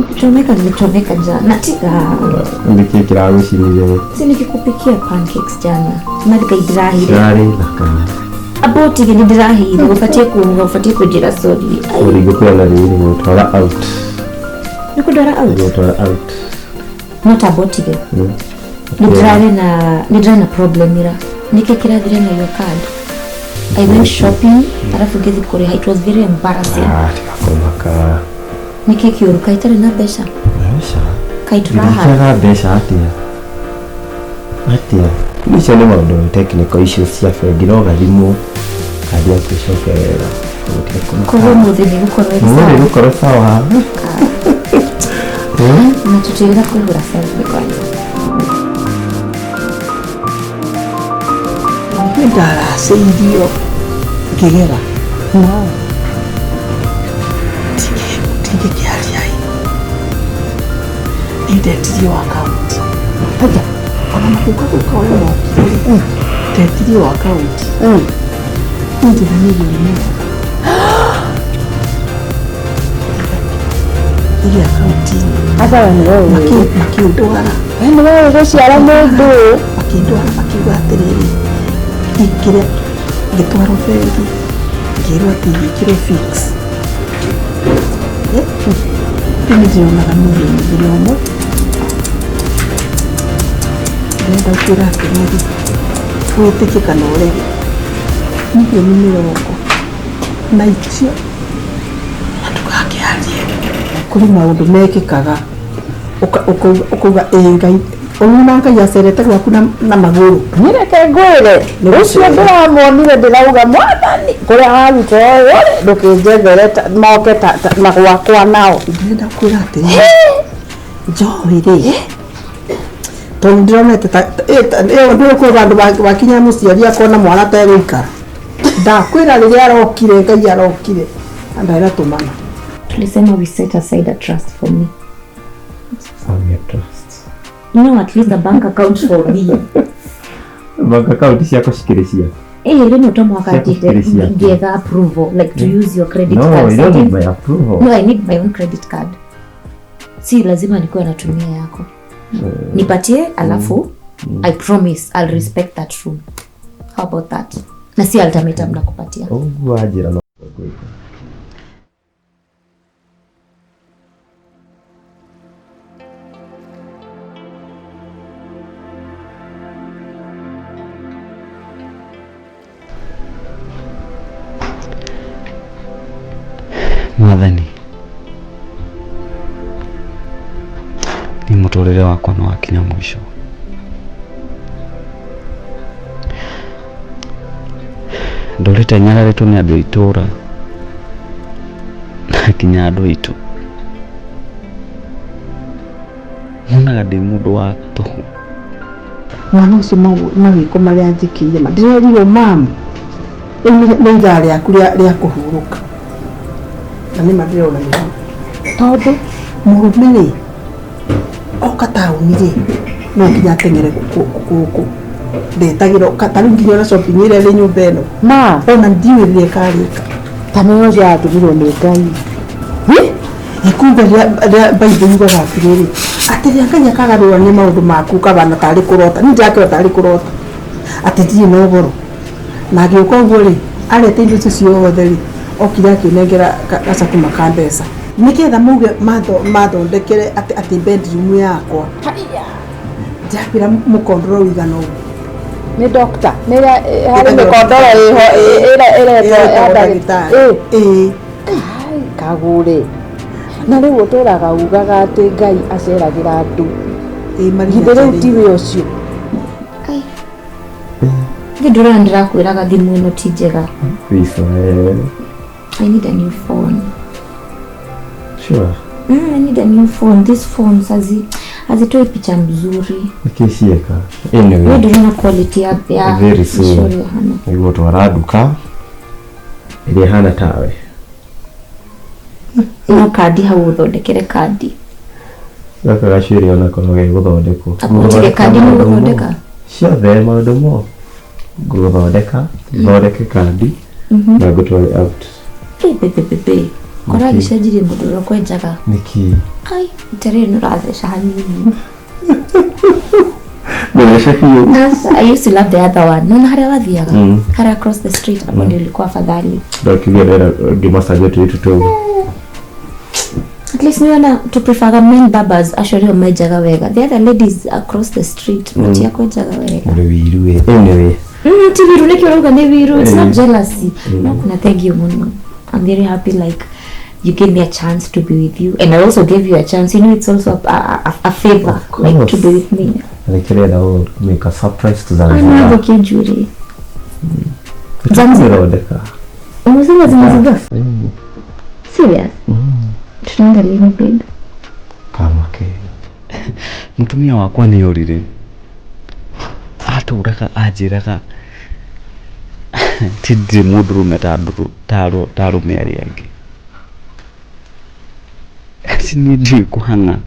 Kuchomeka nilichomeka jana. Tiga. Nĩkĩ kĩragũcinire? Si nikikupikia pancakes jana. Na ndikaidirahi. Kĩrarĩ thaka. Abo tige nidirahi. Ufatie kuunga, ufatie kujira sorry. Sorry ngũkwĩra rĩrĩ gũtwara out. Nikudwara out. Gũtwara out. Not about tige. Nidirare na nidirare na problem ira. Nike kirathire na your card. I went shopping, alafu ngithi kuriha. It was very embarrassing. Ah, tiga kũmaka. Nike kiũru kaĩ itarĩ na mbeca. Mbeca? Kaĩ tũraha. Ndingĩaga mbeca atĩa? Atĩa? Icio nĩ maũndũ technical issues cia bengi no gathimwo kandi yaku ĩcoke wega. Gũtirĩ kũmaka. Koguo mũthĩ nĩ gũkorwo ĩ Ũmũthĩ sawa. gũkorwo sawa. Na tũtigĩra kwĩhũra selfie kwanza. Nĩ ndaracĩirio ngĩgera no tingĩkĩaria ĩ nĩ ndetirio akaunti aya ona magĩũka gũka ũrĩa mokire rĩ ndetirio akaunti niĩ ndĩna mirioni mĩrongo ĩrĩ akaunti-inĩ Hata we nĩwe ũĩ. Makĩndwara We nĩwe ũĩ gũciara mũndũ. Makĩndwara makiuga atĩrĩrĩ ingĩre ngĩtwarwo bengi ngĩrwo atĩ njĩkĩrwo fix. Rĩu nĩ ndĩronaga mirioni 1,000,000. Ndĩrenda gũkwĩra atĩrĩrĩ wĩtĩkie kana ũrege mirioni 40 na icio na ndũgakĩarie. Kũrĩ maũndũ mekĩkaga ũkauga ĩ Ngai ũrona Ngai acerete gwaku na magũrũ. Nireke ngwĩre ũcio ndĩramuonire ndĩrauga mwathani kũrĩa waruta ũyũ rĩ ndũkĩnjethere moke na gwakwa nao. Ndĩrenda kwĩra atĩrĩrĩ njohi rĩ tondũ ndĩronete ĩyo ndũĩ kwĩ vandũ wakinya mũciari akona mwana ategũikara. Ndakwĩra rĩrĩa arokire Ngai arokire na ndaratũmana. Tulisema we set aside a trust for me. Family trust. No, at least a bank account for me. Bank account ciakwa cikĩrĩ ciaku. Eh, rĩmwe to mwaka Ciaku cikĩrĩ ciaku. ngĩetha approval, like to use your credit No, card. you don't need Sometimes- my approval. No, I need my own credit card. Si lazima nikuwe natumia yako. Nipatie alafu I promise I'll respect that room. How about that? Na si ultimatum nakupatia. Ũguo wanjĩra no ngwĩka. Mwathani, ni mũtũrĩre wakwa nĩ wakinya mũico. Ndũrĩte nyararĩtwo nĩ andũ a itũũra na nginya andũ aitũ. Monaga ndĩ mũndũ wa tũhũ. Mwana ũcio mawĩko marĩa anjĩkĩire ma ndĩrerirwo mamu rĩu nĩ ithaa rĩaku rĩa kũhurũka na nĩma ndĩrona nĩguo tondũ mũrũme rĩ oka taũni rĩ no nginya ateng'ere gũkũ ndetagĩra ta rĩu nginya ona shopping ĩrĩa ĩrĩ nyũmba ĩno ma ona ndiũĩ rĩrĩa ĩkarĩka. Ta nĩ ũcio atũmirwo nĩ Ngai. Kumbe rĩrĩa Bible yugaga atĩrĩrĩ atĩ rĩrĩa Ngai akagarũrania maũndũ maku ũkabana tarĩ kũrota, niĩ ndĩrakĩona tarĩ kũrota atĩ ndirĩ na ũhoro na agĩũka ũguo rĩ arete indo icio ciothe rĩ okire akĩnengera gacakuma ka mbeca nĩgetha mauge mathondekere atĩ bedroom yakwa ndĩrakwĩra mũkondoro ũigana ũguo. Nĩ doctor nĩ harĩ mĩkondoro ĩho ĩretwo ya ndagĩtarĩ. Ĩĩ. Kagũre na rĩu ũtũraga ugaga atĩ Ngai aceragĩra andũ. Githĩ rĩu tiwe ũcio? Nĩ ndũrona ndĩrakwĩraga thimũ ĩno ti njega. I need a new phone. Sure. I need a new phone. These phones hazitoi picha mzuri. Nikicieka. Anyway. Wewe ndũrona quality ya very soon. Nĩguo twara nduka ĩrĩa ĩhana tawe. No kandi hau ũthondekere kandi. Gaka gacuĩrĩ onako no gegũthondekwo. Gũtirĩ kandi nĩ ũgũthondeka? Ciothe maũndũ mo. Ngũthondeka, thondeke kandi na ngũtware out. Bebe. Kora gĩcenjirie mũndũ ũrĩa ũkwenjaga. Nĩkĩ? Ai, itarĩ nĩ ũratheca hanini. Nĩwece biũ. I used to love the other one. Nona harĩa wathiaga? Harĩa across the street hapo ndio ilikuwa afadhali. Ndakiuga ndĩrenda ngĩmacaria tũirĩtu tũu. At least niona to prefer men barbers acio nĩo menjaga wega. The other ladies across the street matiakwenjaga wega. Ũrĩ wiru ĩ. Anyway. Ti wiru nĩkĩ ũrauga nĩ wiru? It's not jealousy. No kuna thank you mũno. I'm very happy like you gave me a chance to be with you, and I also gave you a chance. You know, it's also a favor like to be with me. Nĩkĩrenda make a surprise to Zanzibar. I'm not Judy. Zanzibar. Umesema Zanzibar? Serious? Tunaenda lini babe? Kama ke. Mũtumia wakwa nĩ orire. Atũraga anjĩraga ti ndirĩ mũndũrũme ta arũme arĩa angĩ. Ati niĩ ndiũĩ kũhang'a.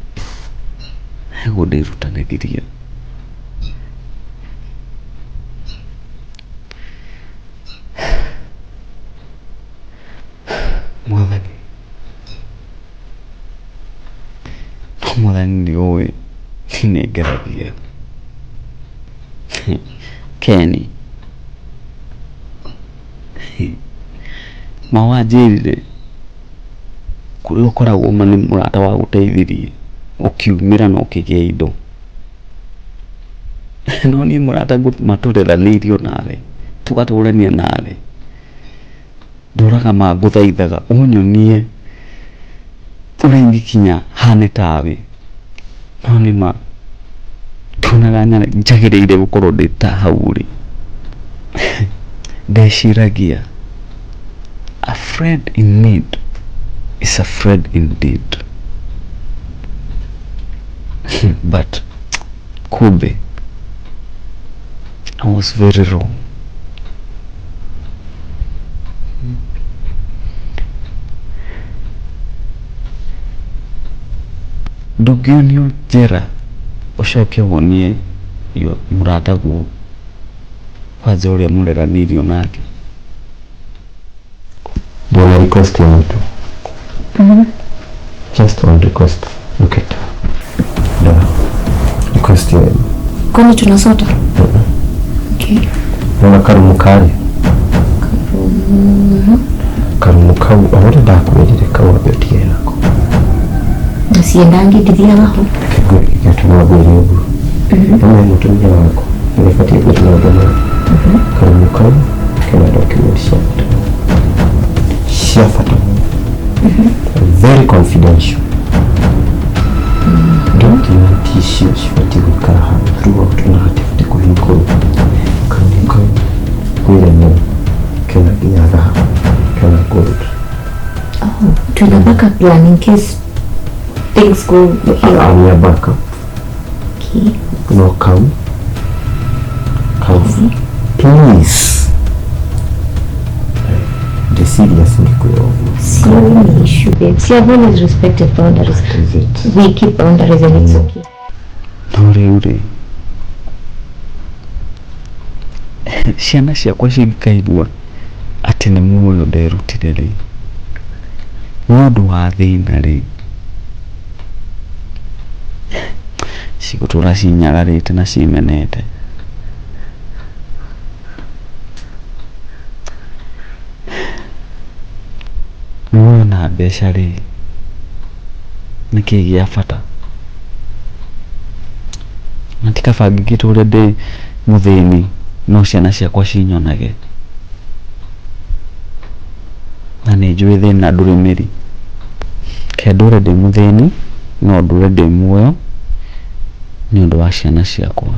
Nĩguo ndĩrutanĩirie. Mwathani. No Mwathani nĩ ũĩ nĩ ngeragia. Keni. Ma wanjĩrire kũrĩa ũkoragwo ma nĩ mũrata wa gũteithirie ũkiumĩra na ũkĩgĩa indo. No niĩ mũrata matũreranĩirio nawe tũgatũrania nawe ndũraga mangũthaithaga ũnyonie ũrĩa ingĩkinya hane tawe. No nĩ ma ndonaga njagĩrĩire gũkorwo ndĩ ta hau ũrĩ. Ndeciragia a friend in need is a friend indeed. But kumbe I was very wrong. Ndũngĩonio njĩra ũcoke wonie mũrataguo kwanza ũrĩa mũreranĩirio nake. Ndĩna request ya mtu. Just one request. Look at. No. Request ya. Kwani tunasota? Okay. Nona karumu kari. Karumu kau ũrĩa ndakwĩrire kau wambe ũtigane nako. Siendangi ndithiaga ho. Gĩatũma ngwĩre ũguo. Nĩ mũtumia waku. Nĩ batiĩ gwĩka maũndũ maya. Karumu kau kena document cia bata. Cia bata mũno. Very confidential. Document icio cibatiĩ gũikara handũ throughout na hatibatiĩ kũhingũrwo. Karumu kau kwĩre nũ kena backup plan in case things go haywire. Nĩ ya backup. Okay. No kau kau, please, ndĩ serious ngĩkwĩra ũguo. Sioni issue, babe. See, I've always respected boundaries. Is it? We keep boundaries and it's okay. No rĩu rĩ, ciana ciakwa cingĩkaigua atĩ nĩ muoyo nderutire rĩ, nĩ ũndũ wa thĩna rĩ, cigũtũra cinyagarĩte na cimenete. Muoyo na mbeca rĩ, nĩkĩĩ gĩa bata? Na ti kaba ngĩtũre ndĩ mũthĩni no ciana ciakwa cinyonage? Na nĩ njũĩ thĩna ndũrĩ mĩri. Ke ndũre ndĩ mũthĩni no ndũre ndĩ muoyo nĩ ũndũ wa ciana ciakwa.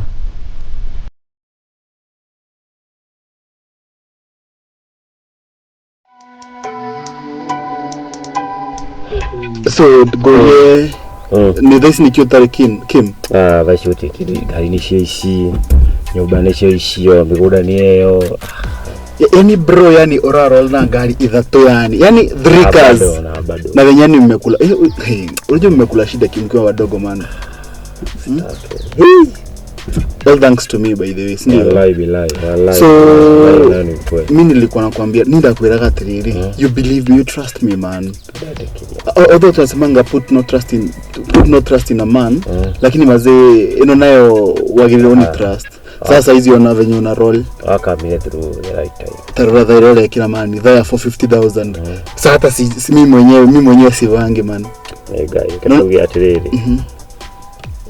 So ngũrie, nĩ thaa ici nĩkĩo ũtarĩ Kim Kim? Ah, thaa ici gũtirĩ kĩndũ, ngari nĩcio ici, nyũmba nĩcio icio, mĩgũnda nĩ ĩyo. Yani bro, yani ũraroll na ngari ithatũ, yani three Na cars. Bado, na bado. Na venye yani mmekula, hey, unajua mmekula shida mkiwa wadogo man. All thanks to me, by the way, si ndio? Wallahi billahi, wallahi. So Wallahi, nani kweli. mi nilikuwa nakwambia, ni ndakwiraga atiriri, you believe me, you trust me, man. Although tunasemanga put no trust in a man, lakini mazee ino nayo wagĩrĩirwo ni trust. Sasa hizi ona venye una roll. Wakamire through the right time. Tarora thaa ĩrĩa ũrekĩra man, thaa ya 450,000. Sasa hata si mi mwenyewe sivangi, man. Eh, Ngai, katuge atĩrĩrĩ.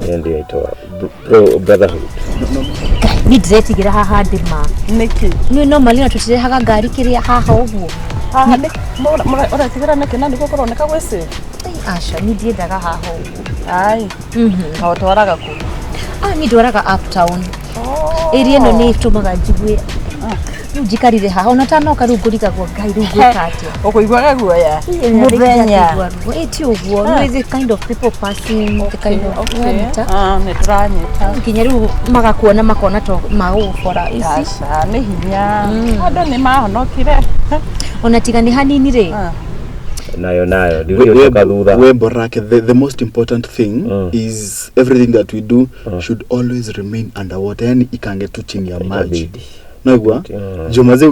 Ĩyo ndio ĩtwa brotherhood. Ni ndĩretigĩra haha ndĩma. Nĩkĩ? Nĩ normally na tũtirehaga ngari kĩrĩa haha ũguo. Haha ũretigĩra nĩkĩ na nĩguo kũroneka gwĩ safe? Ai, aca, ni ndiendaga haha ũguo. Ai. Na ũtwaraga kũ? Ah, ni ndwaraga uptown. Area ĩno nĩ ĩtũmaga njigue rĩu njikarire haha ona tanoka rĩu ngũrigagwo, Ngai, rĩu ngwĩka atĩa? Ũkũiguaga guoya mũthenya? Ĩ ti ũguo, no the kind of people passing, the kind of wanyita. Ah, nĩ tũranyita. Nginya rĩu magakuona makona to magũgũbora ici. Aca, nĩ hinya andũ nĩ mahonokire. Ona tiga nĩ hanini rĩ. Nayo nayo ndigũcoka thutha. We Borake, the most important thing is everything that we do should always remain underwater, yani ikange tu chini ya maji. Itabidi. Naigua? Mm. Juu mazee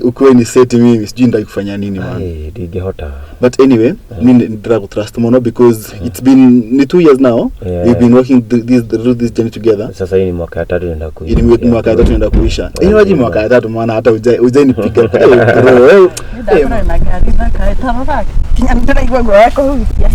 ukiwa ni seti, mimi sijui ndai kufanya nini, man. Ai, ndingĩhota. But anyway, mi ndira trust mono because it's been ni 2 years now. We've been working through this journey together. Sasa hii ni mwaka ya tatu naenda Hii ni mwaka ya tatu naenda kuisha. Inawaji mwaka ya tatu maana hata ujai nipiga. Hey, bro, hey. Ndakora na ngari thaka ĩtarora kinya nĩndĩraigua guoya kũhutia.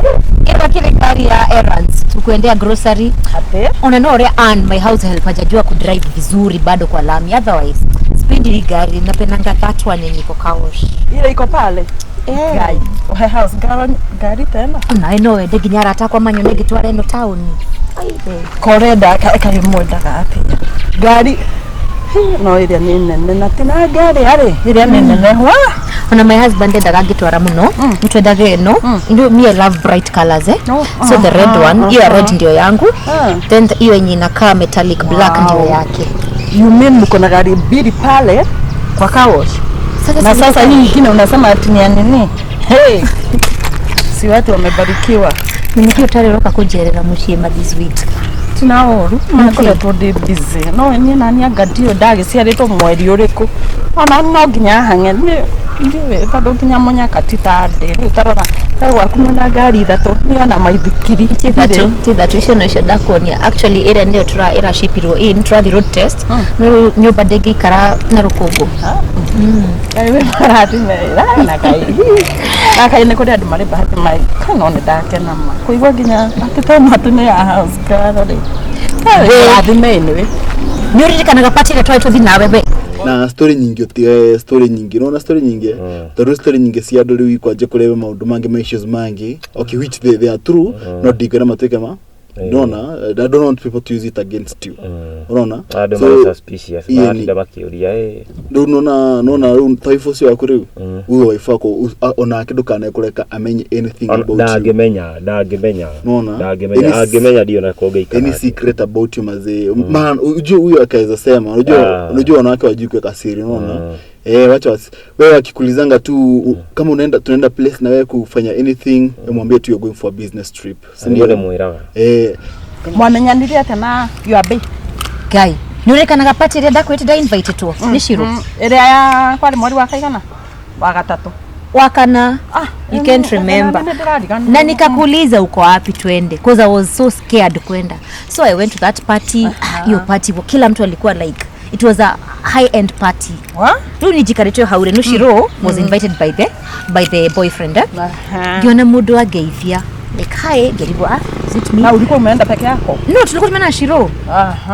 Ĩno kĩrĩ ngari ya errands, tukuendea grocery. Atĩ? Ona no ũrĩa Ann, my house help, hajajua kudrive vizuri bado kwa lami. Otherwise sipendi hii gari, napendanga that one yenye iko car wash. Ile iko pale? Ngai, ũhe house girl ngari tena. Ona no wende nginya arata akwa manyone ngĩtwara ĩno taũni. Korenda kaĩ mwendaga atĩa ngari? Hi, no ĩrĩa nĩ nene na tina ngari arĩ ĩrĩa nĩ nene wa. Ona my husband endaga ngĩtwara mũno nitwendaga ĩno. Ndio me, I love bright colors, eh. Oh, So the red one, hiyo ya red ndio yangu. Ah. Then hiyo yenye inakaa metallic black ndio yake. You mean mko na gari mbili pale kwa car wash? Sasa Na sasa hii ingine unasema ati ni ya nini? Hey. Si watu wamebarikiwa. Nĩkĩo ũtarĩroka kũnjerera mũciĩ ma this week? Tina ũru makoretwo ndĩ busy, no niĩ nani anga ndiũ ndagĩciarĩtwo mweri ũrĩkũ, ona no nginya hang'e ndiũĩ tondũ nginya mũnyaka ti ta ndĩ rĩu. Tarora ta gwaku mwĩna ngari ithatũ, nĩ ona maithikiri. Ti ithatũ, icio no icio ndakuonia. Actually ĩrĩa nĩyo ĩracipirwo in tũrathiĩ road test, no rĩu nyũmba ndĩngĩikara na rũkũngũ. Ngai wĩ marathime na Ngai nĩ kũrĩ andũ marĩ bahati mai no nĩ ndakena ma kũigua nginya atĩ tondũ atĩ nĩ ya house girl rĩ. Rathime anyway. Nĩ ũririkanaga pati ĩrĩa twarĩ tũthiĩ nawe we? Na story nyingĩ story nyingĩ, unaona story nyingĩ, tondũ story nyingĩ cia andũ rĩu ikwanje kũrehe maũndũ mangĩ ma issues mangĩ, okay, which they are true, no ndingĩra matuĩke ma Unaona, I don't want people to use it against you. Unaona? Andũ marĩ suspicious maratinda makĩũria eh. Rĩu nona rĩu taifu ũcio waku rĩu uyo wife wako onake ndũkanae kũreka amenye anything about you. Ndangĩmenya ndangĩmenya. Unaona? Ndangĩmenya angĩmenya ndio na kũngĩikara. Any secret about you mazee. Man, unajua huyo akaweza sema, unajua unajua wanawake wajui kuweka siri, unaona? Eh, wacha wewe akikulizanga tu kama unaenda tunaenda place na wewe kufanya anything, mwambie tu you're going for a business trip. Si ndio mwiraga. Eh, mwamenyanire atĩa na your bae? Guy, nĩũrekanaga party ĩrĩa ndakwĩte nda invite two. Nĩ Shiro. Ĩrĩa ya kwari mweri wa kaigana? Wa gatatũ. Wa kana. You can't remember. Na nikakuuliza uko wapi twende, because I was so scared kwenda. So I went to that party. Hiyo party kila mtu alikuwa like it was a high end party. What? Rĩu njikarĩte hau rĩ, no Shiro was invited by the boyfriend. Ngiona mũndũ angeithia like hi, ngerigwo is it me? Na ulikuwa umeenda peke yako? No, tulikuwa tumeenda na Shiro.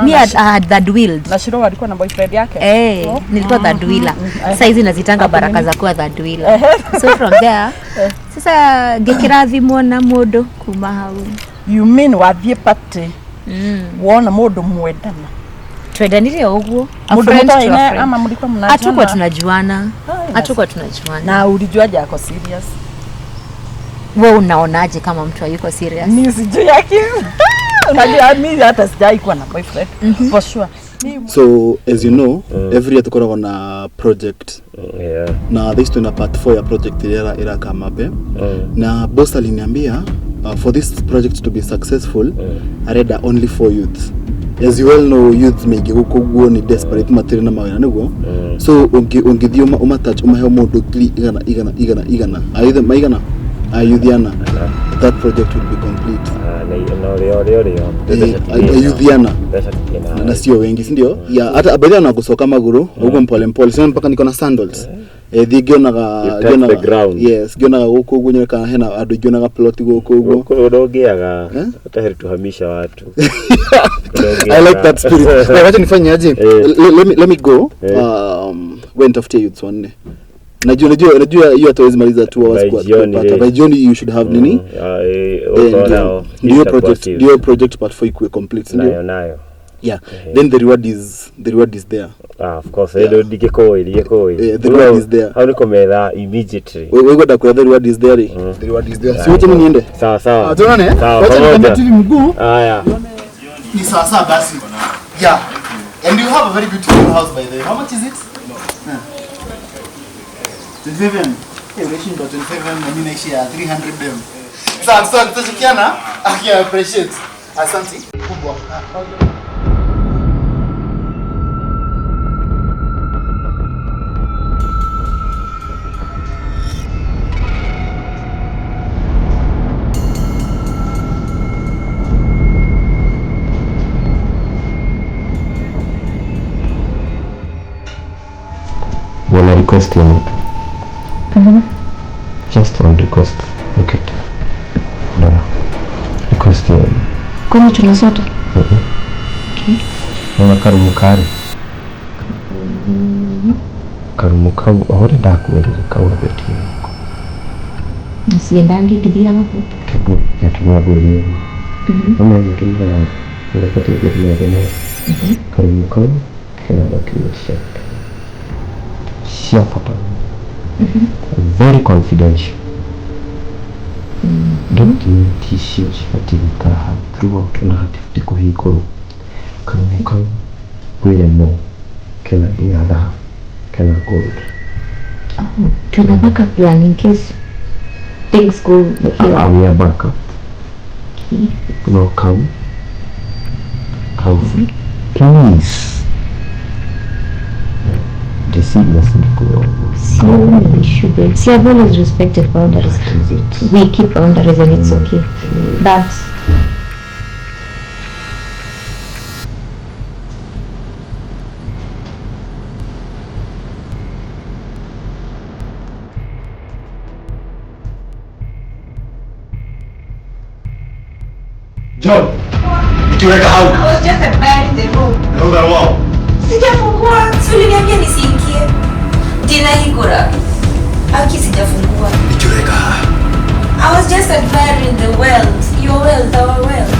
Me I had that willed. Na Shiro alikuwa na boyfriend yake? Eh, nilikuwa third wheeler. Sasa hizi nazitanga baraka za kuwa third wheeler. So from there, sasa ngĩkĩra thimũ na mũndũ kuma hau. You mean wathiĩ party? Wona mũndũ mwendana? Twendanire ũguo. Mũndũ mũtoaine ama mlikuwa mnajuana? Hatukuwa tunajuana. Hatukuwa tunajuana. Na ulijuaje ako serious? Wewe unaonaje kama mtu hayuko serious? Mimi sijui yake. Unajua mimi hata sijai kuwa na boyfriend. For sure. So as you know, every year tukoragwo na project. Yeah. Na this tuna part 4 ya project ira kama be. Na boss aliniambia for this project to be successful, areda only for youth. As you well know, youth meige guku guo ni desperate matiri na mawira niguo. So ungithio umatouch umahe mundu ngiri igana igana igana igana. Either maigana ayuthiana, that project will be complete. Ayuthiana na sio wengi, si ndio? Yeah, hata baadhi na kusoka maguru huko mpole mpole, sio mpaka niko na sandals. Thigionaga yes, gionaga guku uguo nyeka hena andu gionaga plot guku uguo. Guku ndongiaga hata heri tuhamisha watu. I like that spirit. Wacha nifanye aje? Let me go. Went after youths wanne. Najua hiyo hatuwezi maliza 2 hours kwa kupata. By jioni you should have nini? Ndio project part 4 ikuwe complete, ndio? Nayo. Yeah. Then the reward is there. Of course. Yeah. The reward is there. How do you immediately? We got the reward is there. The reward is there. Si wote niende. Sawa sawa. Tunaone? Wacha nikambe TV mguu. Haya. Ni sawa sawa basi. Yeah. And you have a very beautiful house by the way. How much is it? No. 27. Eh, unashinda 27 na mimi naishi ya 300 m. Sawa sawa, tutashikiana. I appreciate. Asante. Kubwa. Wana request ya mtu. Just one request. Okay. No. Request ya. Kwani tuna sote? Okay. Wana karumukari. Karumukau ahore ndakwĩrire kaura beti. Nsiendangi githia hapo. Kego yatumwa ngwĩre. Kama nginya ya ndakati githia gene. Karumukau kena document cia bata. Very confidential. Document icio cibatiĩ gũikara hau throughout na hatibatiĩ kũhingũrwo. Karumukau kwĩre no kena nginya thahabu kena gold. Tuna backup plan in case things go here. We are backup. Okay. No kau. Kau. Please. So issue, babe. See, I've always respected boundaries. We keep boundaries and it's okay. But John, nikiweka hau. I was just a bad in the room. Wow. Sijafungua, si uliniambia nisiingie. Ndinahingura. Aki sijafungua. Nikiweka. I was just admiring the wealth, your wealth, our wealth.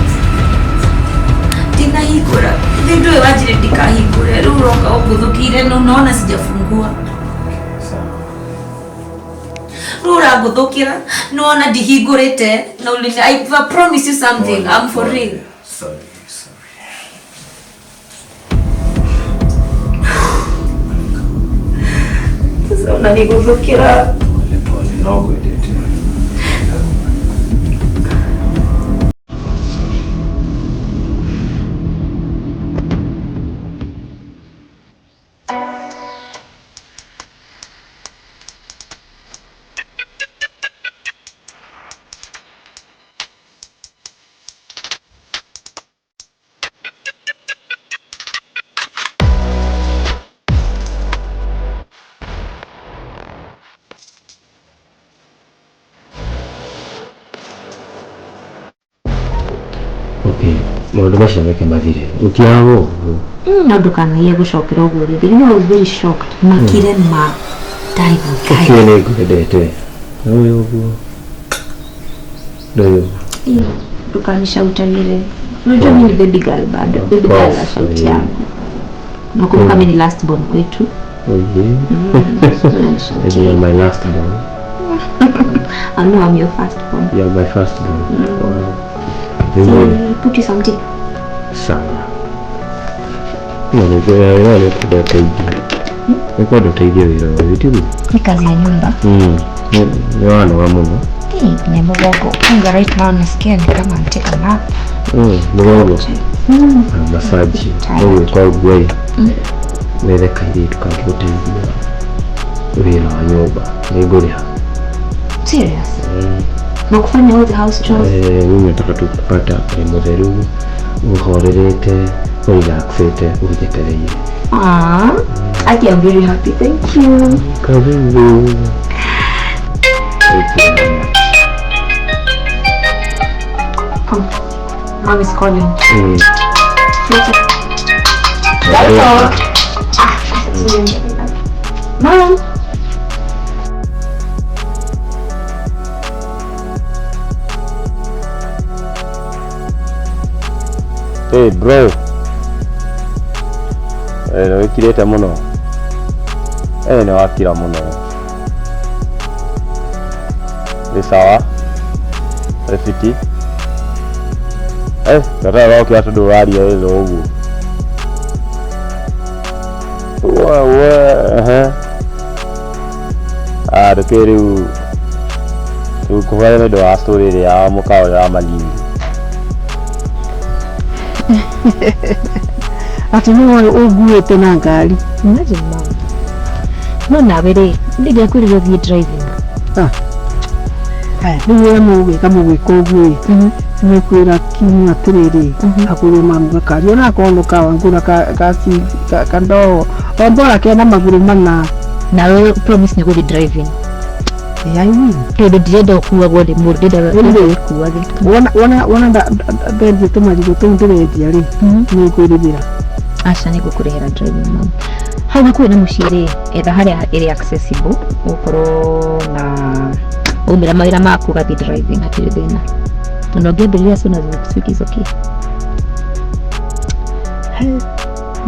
Ndinahingũra. Ithe ndũĩ wanjire ndikahingũre. Rĩu ũroka ũngũthũkĩire na unaona sijafungua. Rĩu ũrangũthũkĩra nĩwona ndihingũrĩte na ulini I promise you something. I'm for real. Sorry, sorry. Sasa unaniguthũkĩra. Pole pole, no ngwendete. Okay, maũndũ macio meke mathire ũkiaga ũguo. No ndũkanagie gũcokera ũguo rĩngĩ. You know, I was very shocked. Makire ma ndarigwo Ngai. Ũkĩũĩ nĩ ngwendete ũyũ ũguo ndũyũ. Ndũkanishautagĩre. Unajua mimi ni baby girl bado. Baby girl course, ashauti eh. yangu. Nakumbuka mimi ni last born kwetu. Oye. And you are my last born. I know I'm your first born. You are my first born. Wow. So, Rĩu put you something. sana no nĩkwenda ũteithio, nĩkwenda ũteithio wĩra ũyũ tiguo? Ni kazi ya nyumba. Nĩ wanoga mũno. Hey, kwenye mgongo. Kwanza right now nasikia ni kama take a nap. Mũgongo massage ũgwĩka ũguo ĩ wethe kairĩtu kangĩgũteithia wĩra wa nyũmba, nĩngũrĩha. Serious? Na kufanya all the house chores. Eh, mimi nataka tu kupata wĩ mũtheru ũhorerete ũrelaxĩte ũnjetereire. Ah, I am very happy. Thank you. Karibu. Thank you very much. Come. Mom is calling. Later. Mom. Hey bro. Eh, nĩ wĩkirĩte mũno. Eh, nĩ wakira mũno. Wĩ sawa? Wĩ fiti? Eh, tata ũrokĩra tondũ ũraria wĩtho ũguo. Wewe, ehe. Ah, ndũkĩrĩ rĩu tũkũhũra nĩ ũndũ wa story ĩrĩa ya mũkawa ũrĩa wa Malindi. Atĩ nĩwe ũnguĩte na ngari. Imagine mom. No nawe rĩ, ndingĩakwĩrire ũthiĩ driving. Haya, rĩu ũrĩa mũgwĩka mũgwĩka ũguo ĩ nĩkwĩra kimu atĩrĩrĩ agũre mamu gakari onakorwo nĩ kawangũra kandoo o bora kena magũrũ mana. Nawe promise nĩ gũthiĩ driving. I will. Tondũ ndirenda ũkuagwo nĩ mũndũ, ndĩrenda Rĩu ũkuage. Wona wona wona ndendia tũmarigũ tũu ndĩrendia rĩ nĩngwĩrĩhĩra. Aca, nĩngũkũrĩhĩra driving mom. Hau hakuhĩ na mũciĩ rĩ, etha harĩa ĩrĩ accessible, ũgũkorwo na waumĩra mawĩra maku ũgathiĩ driving, hatirĩ thĩna. Na ũngĩambĩrĩria as soon as next week is okay.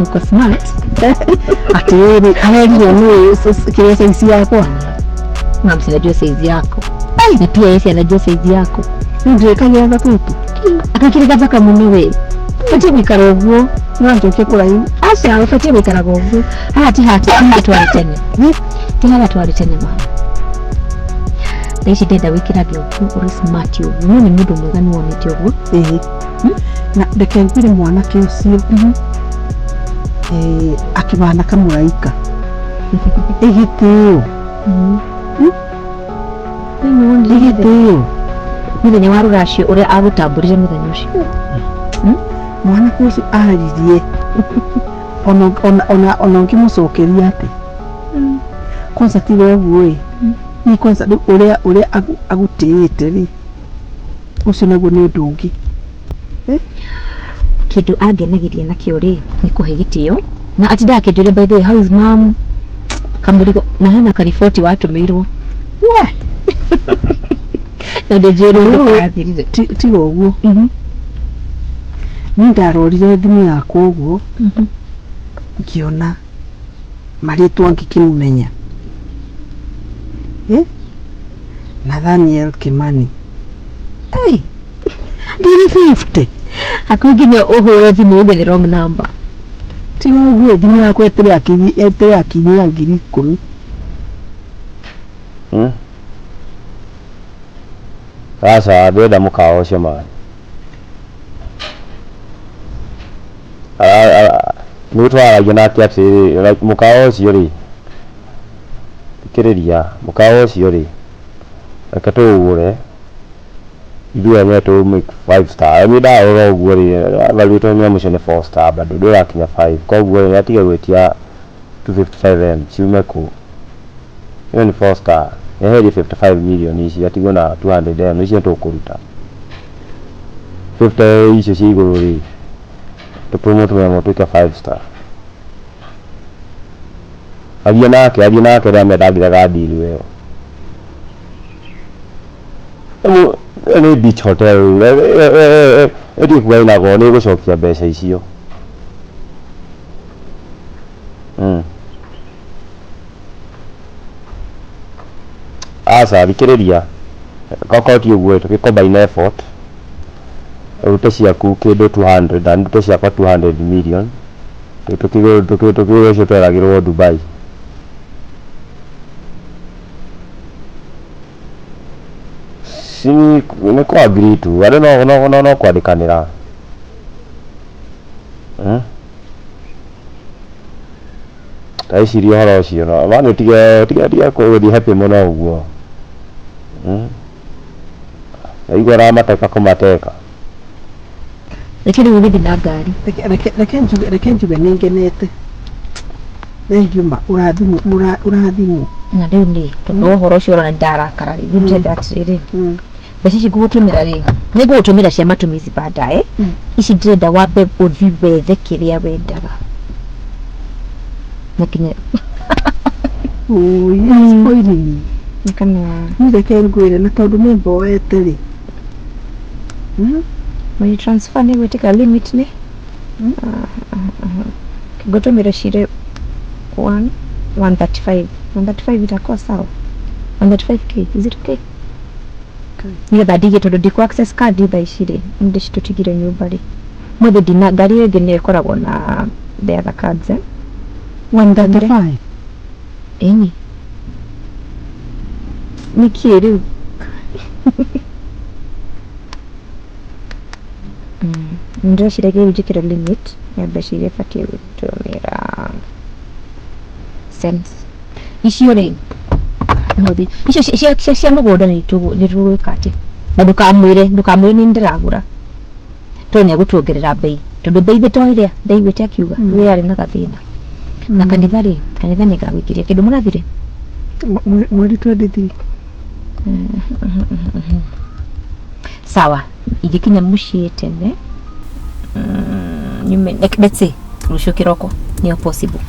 Uko smart. Atĩrĩrĩ, arerirwo nĩ kĩrĩa size yakwa. Mom, si najua size yako. Na pia yeye anajua size yako. Rĩu ndĩrĩkagĩra gakutu. Akakĩrĩ gathaka mũno we. Ũbatiĩ gũikara ũguo. No njoke kũraihu. Aca, ũbatiĩ gũikaraga ũguo. Haha ti haha twarĩ tene. Ti haha twarĩ tene mama. Thaa ici ndenda wĩkĩrage ũguo ũrĩ smart ũguo. No nĩ mũndũ mwega nĩ wonete ũguo. Ĩĩ. Na reke ngwĩre mwanake ũcio akĩhana kamũraika ĩgĩtĩo ĩgĩtĩo. Mũthenya wa rũracio ũrĩa agũtambũrire mũthenya ũcio. Mwanake ũcio aririe ona ona ona ona ũngĩmũcokeria atĩ kwanza tiga ũguo ĩ ni kwanza rĩu ũrĩa ũrĩa agũtĩĩte rĩ ũcio naguo nĩ ũndũ ũngĩ. Kĩndũ angenagĩria nakĩo rĩ nĩ kũhe gĩtĩo na atindaga akĩnjũria, by the way, how is mom, kamũrigo na hena kariboti watũmĩirwo We na ndĩnjĩrwo ndũkathirire. Tiga ũguo. Niĩ ndarorire thimũ yakwa ũguo ngĩona marĩtwa ngĩkĩmũmenya. Eh? Nathaniel Kimani. Hey, Ngiri 50. Hakuhĩ nginya ũhũre thimũ uge the wrong number. Ti ũguo thimũ yakwa ĩtĩrakinyia 10,000. Hmm? Sasa ndĩrenda mũkawa ũcio man. Nĩ twaragia nake atĩrĩrĩ, like mũkawa ũcio rĩ, thikĩrĩria, mũkawa ũcio rĩ, reke tũũgũre ithuĩ enyewe tũ make five star. Niĩ ndarora ũguo rĩ, valuĩtwo nyamũ icio nĩ four star bado ndũrakinya five, koguo rĩ, atige gwĩtia 255 M ciume kũ? Ĩyo nĩ four star, eherie 55 million ici atigwo na 200 M icio tũkũruta 50 icio cia igũrũ rĩ, tũ promote mũnyamũ ũtuĩke five star. Aria nake, aria nake rĩrĩa mendangĩrega deal ĩyo. Ĩyo nĩ beach hotel, ĩthiĩ kuga ĩna goro nĩ ĩgũcokia mbeca icio. Aca thikĩrĩria, okorwo ti ũguo tũgĩ combine effort, ũrute ciaku kĩndũ 200 na ndute ciakwa 200 million, tũkĩgũre ũcio tweragĩrwo Dubai. Si nĩ kũ agree tu, andũ no kwandĩkanĩra. Ta wĩcirie ũhoro ũcio, no ũtige ũtige ũtige gũthiĩ happy mũno ũguo. Waigua ũramateka kũmateka. Reke rĩu ũgĩthiĩ na ngari. Reke njuge nĩ ngenete. Thengiũ ma ũrathimwo ũrathimwo. Na rĩu nĩ tondũ wa ũhoro ũcio ũrona ndarakara rĩ, rĩu ndĩrenda atĩrĩrĩ, mbeca ici ngũgũtũmĩra rĩ, nĩ ngũgũtũmĩra cia matumizi baadaye. Ici ndĩrenda wambe ũthiĩ wethe kĩrĩa wendaga. Na kinya Ũĩ, spoiling. Kana Niĩ reke ngwĩre na tondũ nĩ mboete rĩ. Money transfer nĩ gwĩtĩka limit nĩ ngũtũmĩra cire 1 135 135 itakuwa sawa. 135K, is it okay? Nĩgetha ndige tondũ ndikũ access card thaa ici rĩ, ndĩcitũtigire nyũmba rĩ. Mwethe ndina ngari ĩyo ĩngĩ nĩyo ĩkoragwo na the other cards, eh? 135. Ĩni. Nĩkĩ rĩu? Ndĩreciragia rĩu njĩkĩre limit ya mbeca iria batiĩ gũtũmĩra cents. Icio rĩ, no icio cia mũgũnda nĩ tũgwĩka atĩ? Na ndũkamwĩre nĩ ndĩragũra. Tondũ nĩ egũtuongerera bei. Tondũ bei to ĩrĩa ndaiguĩte akiuga, we arĩ na gathĩna. Na kanitha rĩ, kanitha nĩ ngagũikĩria kĩndũ mũrathire? Mweri 23. Sawa, ingĩkinya mũciĩ tene, nyume, let's say rũciũ kĩroko nĩyo possible.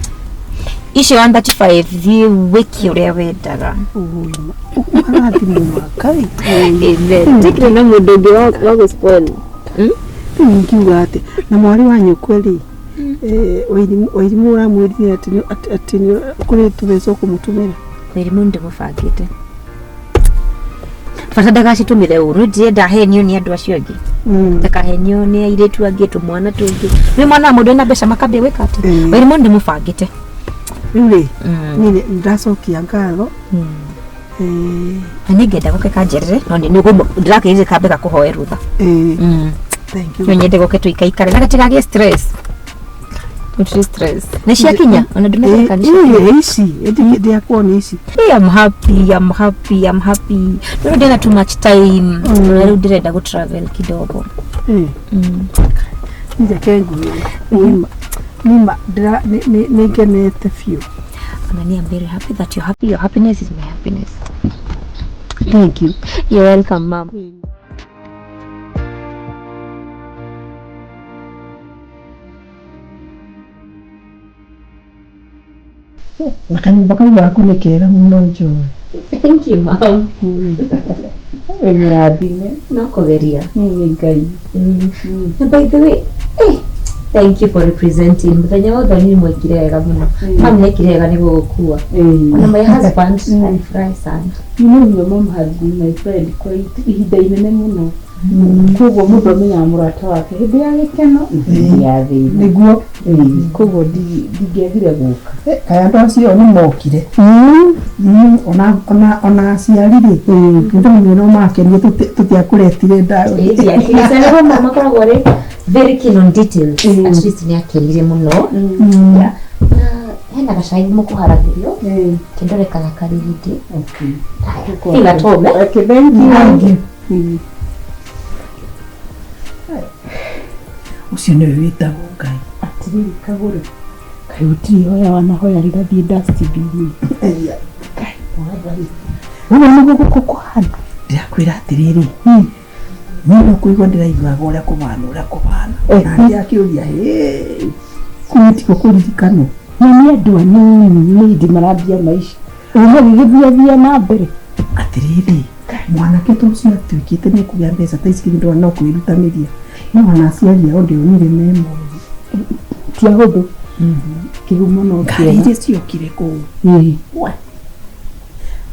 Icio 135 thiĩ wĩke ũrĩa wendaga. Ũrathimwo Ngai. Amen. Tikire na mũndũ ũngĩ wa gũ spoil. Rĩu ingiuga atĩ na mwarĩ wa nyũkwa rĩ, Wairimũ ũramwĩrire atĩ nĩ kũrĩ tũbeca ũkũmũtũmĩra. Wairimũ ndĩmũbangĩte. Bata ndagacitũmĩre ũru, ndĩrenda ahenio nĩ andũ acio angĩ. Ndakahenio nĩ airĩtu angĩ, tũmwana tũngĩ. Nĩ mwana wa mũndũ ena mbeca makambia gwĩka atĩ. Wairimũ ndĩmũbangĩte. Rĩu rĩ, niĩ nĩ ndacokia ngatho. Na nĩngenda gũke kanjerere, no nĩ ndĩrakĩrire kambe gakũhoe rũtha. Thank you. No nyende gũke tũikaikare na gatigagĩe stress. Gũtirĩ stress. Nĩ ciakinya? Ona ndũneka nĩ ciakinya. Ici, ndĩakwo nĩ ici. Hey, I'm happy, I'm happy, I'm happy. Rĩu ndĩna too much time. Na rĩu ndĩrenda gũ travel kidogo. Reke ngwĩre, nima nĩ ngenete biũ. Ona niĩ I'm very happy that you're happy. Your happiness is my happiness. Thank you. You're welcome, ma'am. Na kanyũmba kau gaku nĩ kega mũno Joy. Thank you, ma'am. Wĩ mũrathime. No kũgeria. Nĩ Ngai. Na by the way, Thank you for representing. Mũthenya wa ũthoni mwekire wega mũno. Mam nĩekire wega nĩ gũgũkua. Ona my husband alifurahi sana. You know your mom has been my friend kwa ihinda inene mũno. Koguo mũndũ amenyaga mũrata wake hĩndĩ ya gĩkeno na hĩndĩ ya thĩna. Nĩguo. Koguo ndingĩagire gũka. Kaĩ andũ acio nĩ mokire. Ona aciari rĩ, nĩndonire no makenire tũtiakũretire ndawa. Ndiakenire mama makoragwo rĩ very keen on details. At least nĩ akenire mũno. Yeah. Na hena gacai mũkũharagĩrio. Kĩndore kana karĩ ready. Okay. Feel at home, eh? Okay, thank you. Thank you. Ũcio nĩwe wĩtagwo Ngai. Atirĩrĩ kagũre. Kaĩ gũtirĩ ihoya wanahoya rĩgathiĩ dustbin-inĩ. Ngai mwathani. Ũguo nĩguo gũkũ kũhana. Ndĩrakwĩra atĩrĩrĩ, niĩ no kũigua ndĩraiguaga ũrĩa kũhana ũrĩa kũhana. Na ndĩrakĩũria hĩ, Kũu tikuo kũririkanwo. Na nĩ andũ anini nĩ hĩndĩ marambia maica. Magĩgĩthiathia na mbere. Atĩrĩrĩ, mwanake ta ũcio atuĩkĩte nĩ kũgĩa mbeca ta ici kĩndũ no kwĩrutanĩria. No ona aciari ao ndĩonire me moru. Ti ahũthũ. Kĩhumo no Ngari kĩega. iria ciokire kũu.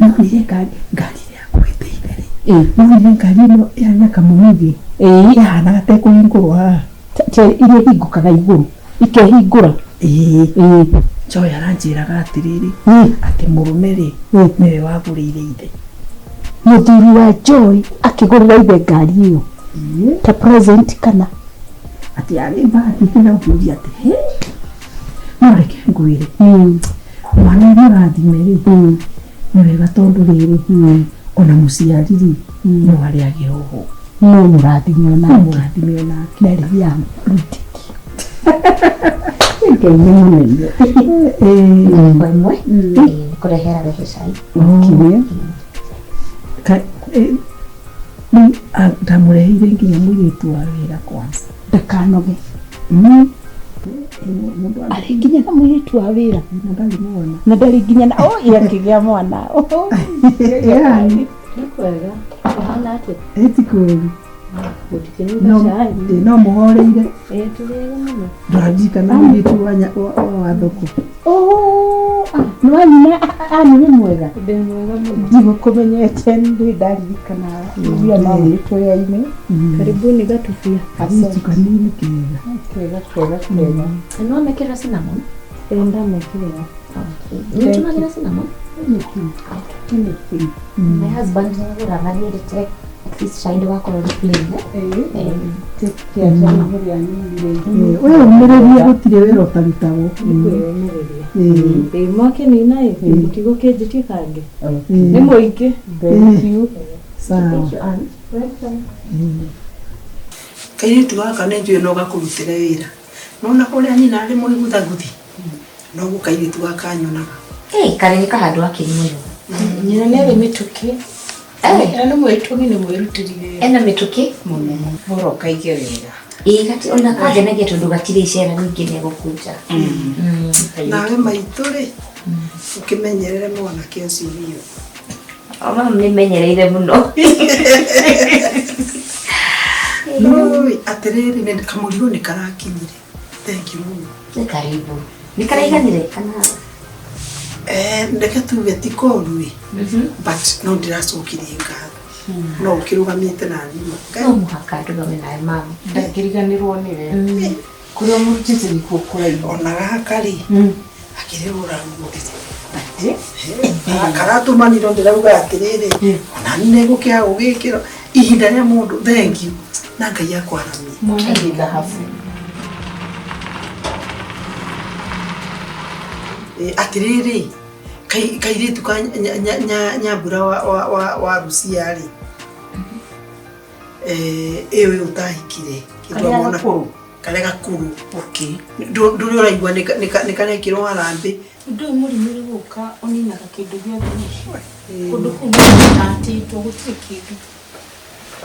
Nonire ngari ngari ĩrĩa yakuĩte ithe rĩ. Nonire ngari ĩno yarĩ na kamũmithio. Yahanaga ta ĩkũhingũrwo haha. Ta iria ihingũkaga igũrũ. Ikehingũra. Ĩĩ. Joy aranjĩraga atĩrĩrĩ, atĩ mũrũme rĩ, nĩwe wagũrĩire ithe. Mũthuri wa Joy akĩgũrĩra ithe ngari ĩyo. Ta present kana. Atĩ yarĩ mbati na ũkĩũria atĩ he. No reke ngwĩre. Mwana mũrathime rĩ, nĩ wega tondũ rĩrĩ, ona mũciari rĩ, no arĩagĩra oho. No mũrathime No onake. mũrathime onake. Na rĩrĩa rutiki. Ngai nĩ mũnene. Kwa ĩmwe. Nĩ kũrehera rehe cai. Kinya. Rĩu ndamũreheire nginya mũirĩtu wa wĩra kwanza. Ndakanoge. Arĩ nginya na mũirĩtu wa wĩra. Na ndarĩ mwana. Na ndarĩ nginya na oh akĩgĩa mwana. Yaani. Nĩ kwega. Ũhana atĩa? Ĩ ti kũũru. Mũtikĩnyuaga cai? No mũhoreire. Ĩĩ tũrĩega mũno. Ndũraririkana mũirĩtu wa thoko. Oh, nĩ wanyina ani wĩ mwega. Ndĩ mwega mũno. Ndigũkũmenyete ndĩ ndaririkana iria mamũrĩtũyaine. Karibuni gatubia. Kairĩtu kanini kega. Kega kega kega. Na nĩ wamekĩrĩra cinnamon? Ĩĩ ndamekĩrĩra. Nĩ ũtũmagĩra cinnamon? My husband nĩ agũraga nĩendete at least cai ndũgakorwo nĩ plain. Eh? We ũmĩrĩrie gũtirĩ wĩra ũtarutagwo. Kwĩyũmĩrĩria. Ĩĩ mwakĩnina ĩ mũtigũkĩnjĩtie kangĩ. Nĩ mũingĩ. Thank you. Sawa. Thank you, Aunt. Kairĩtu gaka nĩ njũĩ no gakũrutĩre wĩra. Nona kũrĩa nyina arĩ mwĩguthaguthi. Noguo kairĩtu gaka nyonaga. Ĩĩ karĩ nĩ kahandũ akeni mũno. Nyina nĩ arĩ mĩtũkĩ. Na nĩ mwĩtũmi nĩ mwĩrutĩri wĩra. Ena mĩtũkĩ? Mũno. Bora ũkaige wega. Ĩĩ gati ona kangenagia tondũ gatirĩ icera ningĩ nĩ egũkũnja. Nawe maitũ rĩ, ũkĩmenyerere mwanake ũcio biũ. O mama nĩ menyereire mũno. Oi, atĩrĩrĩ nĩ kamũrigo nĩ karakinyire. Thank you mũno. Nĩ karibu. Nĩ karaiganire kana? Reke tuge ti koru ĩ, but no ndĩracokirie ngatho. No ũkĩrũgamĩte na thimũ. No mũhaka ndũgame nawe mama. Ndangĩriganĩrwo nĩwe. Kũrĩa mũrutĩte nĩkuo kũraihu. Ona gaka rĩ, akĩrĩgũra nguo. Atĩ? Karatũmanirwo ndĩrauga atĩrĩrĩ, ona nĩ gũkĩaga gũgĩkĩrwo ihinda rĩa mũndũ thank you na Ngai akwaramie. Mwana nĩ thahabu. Atĩrĩrĩ, kairĩtu ka nyambura wa Rucia rĩ, ĩyo ũtahikire. Karĩa gakũrũ? Karĩa gakũrũ. Okay. Ndũrĩ ũraigua nĩ karekĩrwo harambĩ. Ũndũ ũyũ mũrimũ ũrĩ gũka ũninaga kĩndũ gĩothe mũciĩ. Kũndũ kũu nĩkũhatĩtwo gũtirĩ kĩndũ.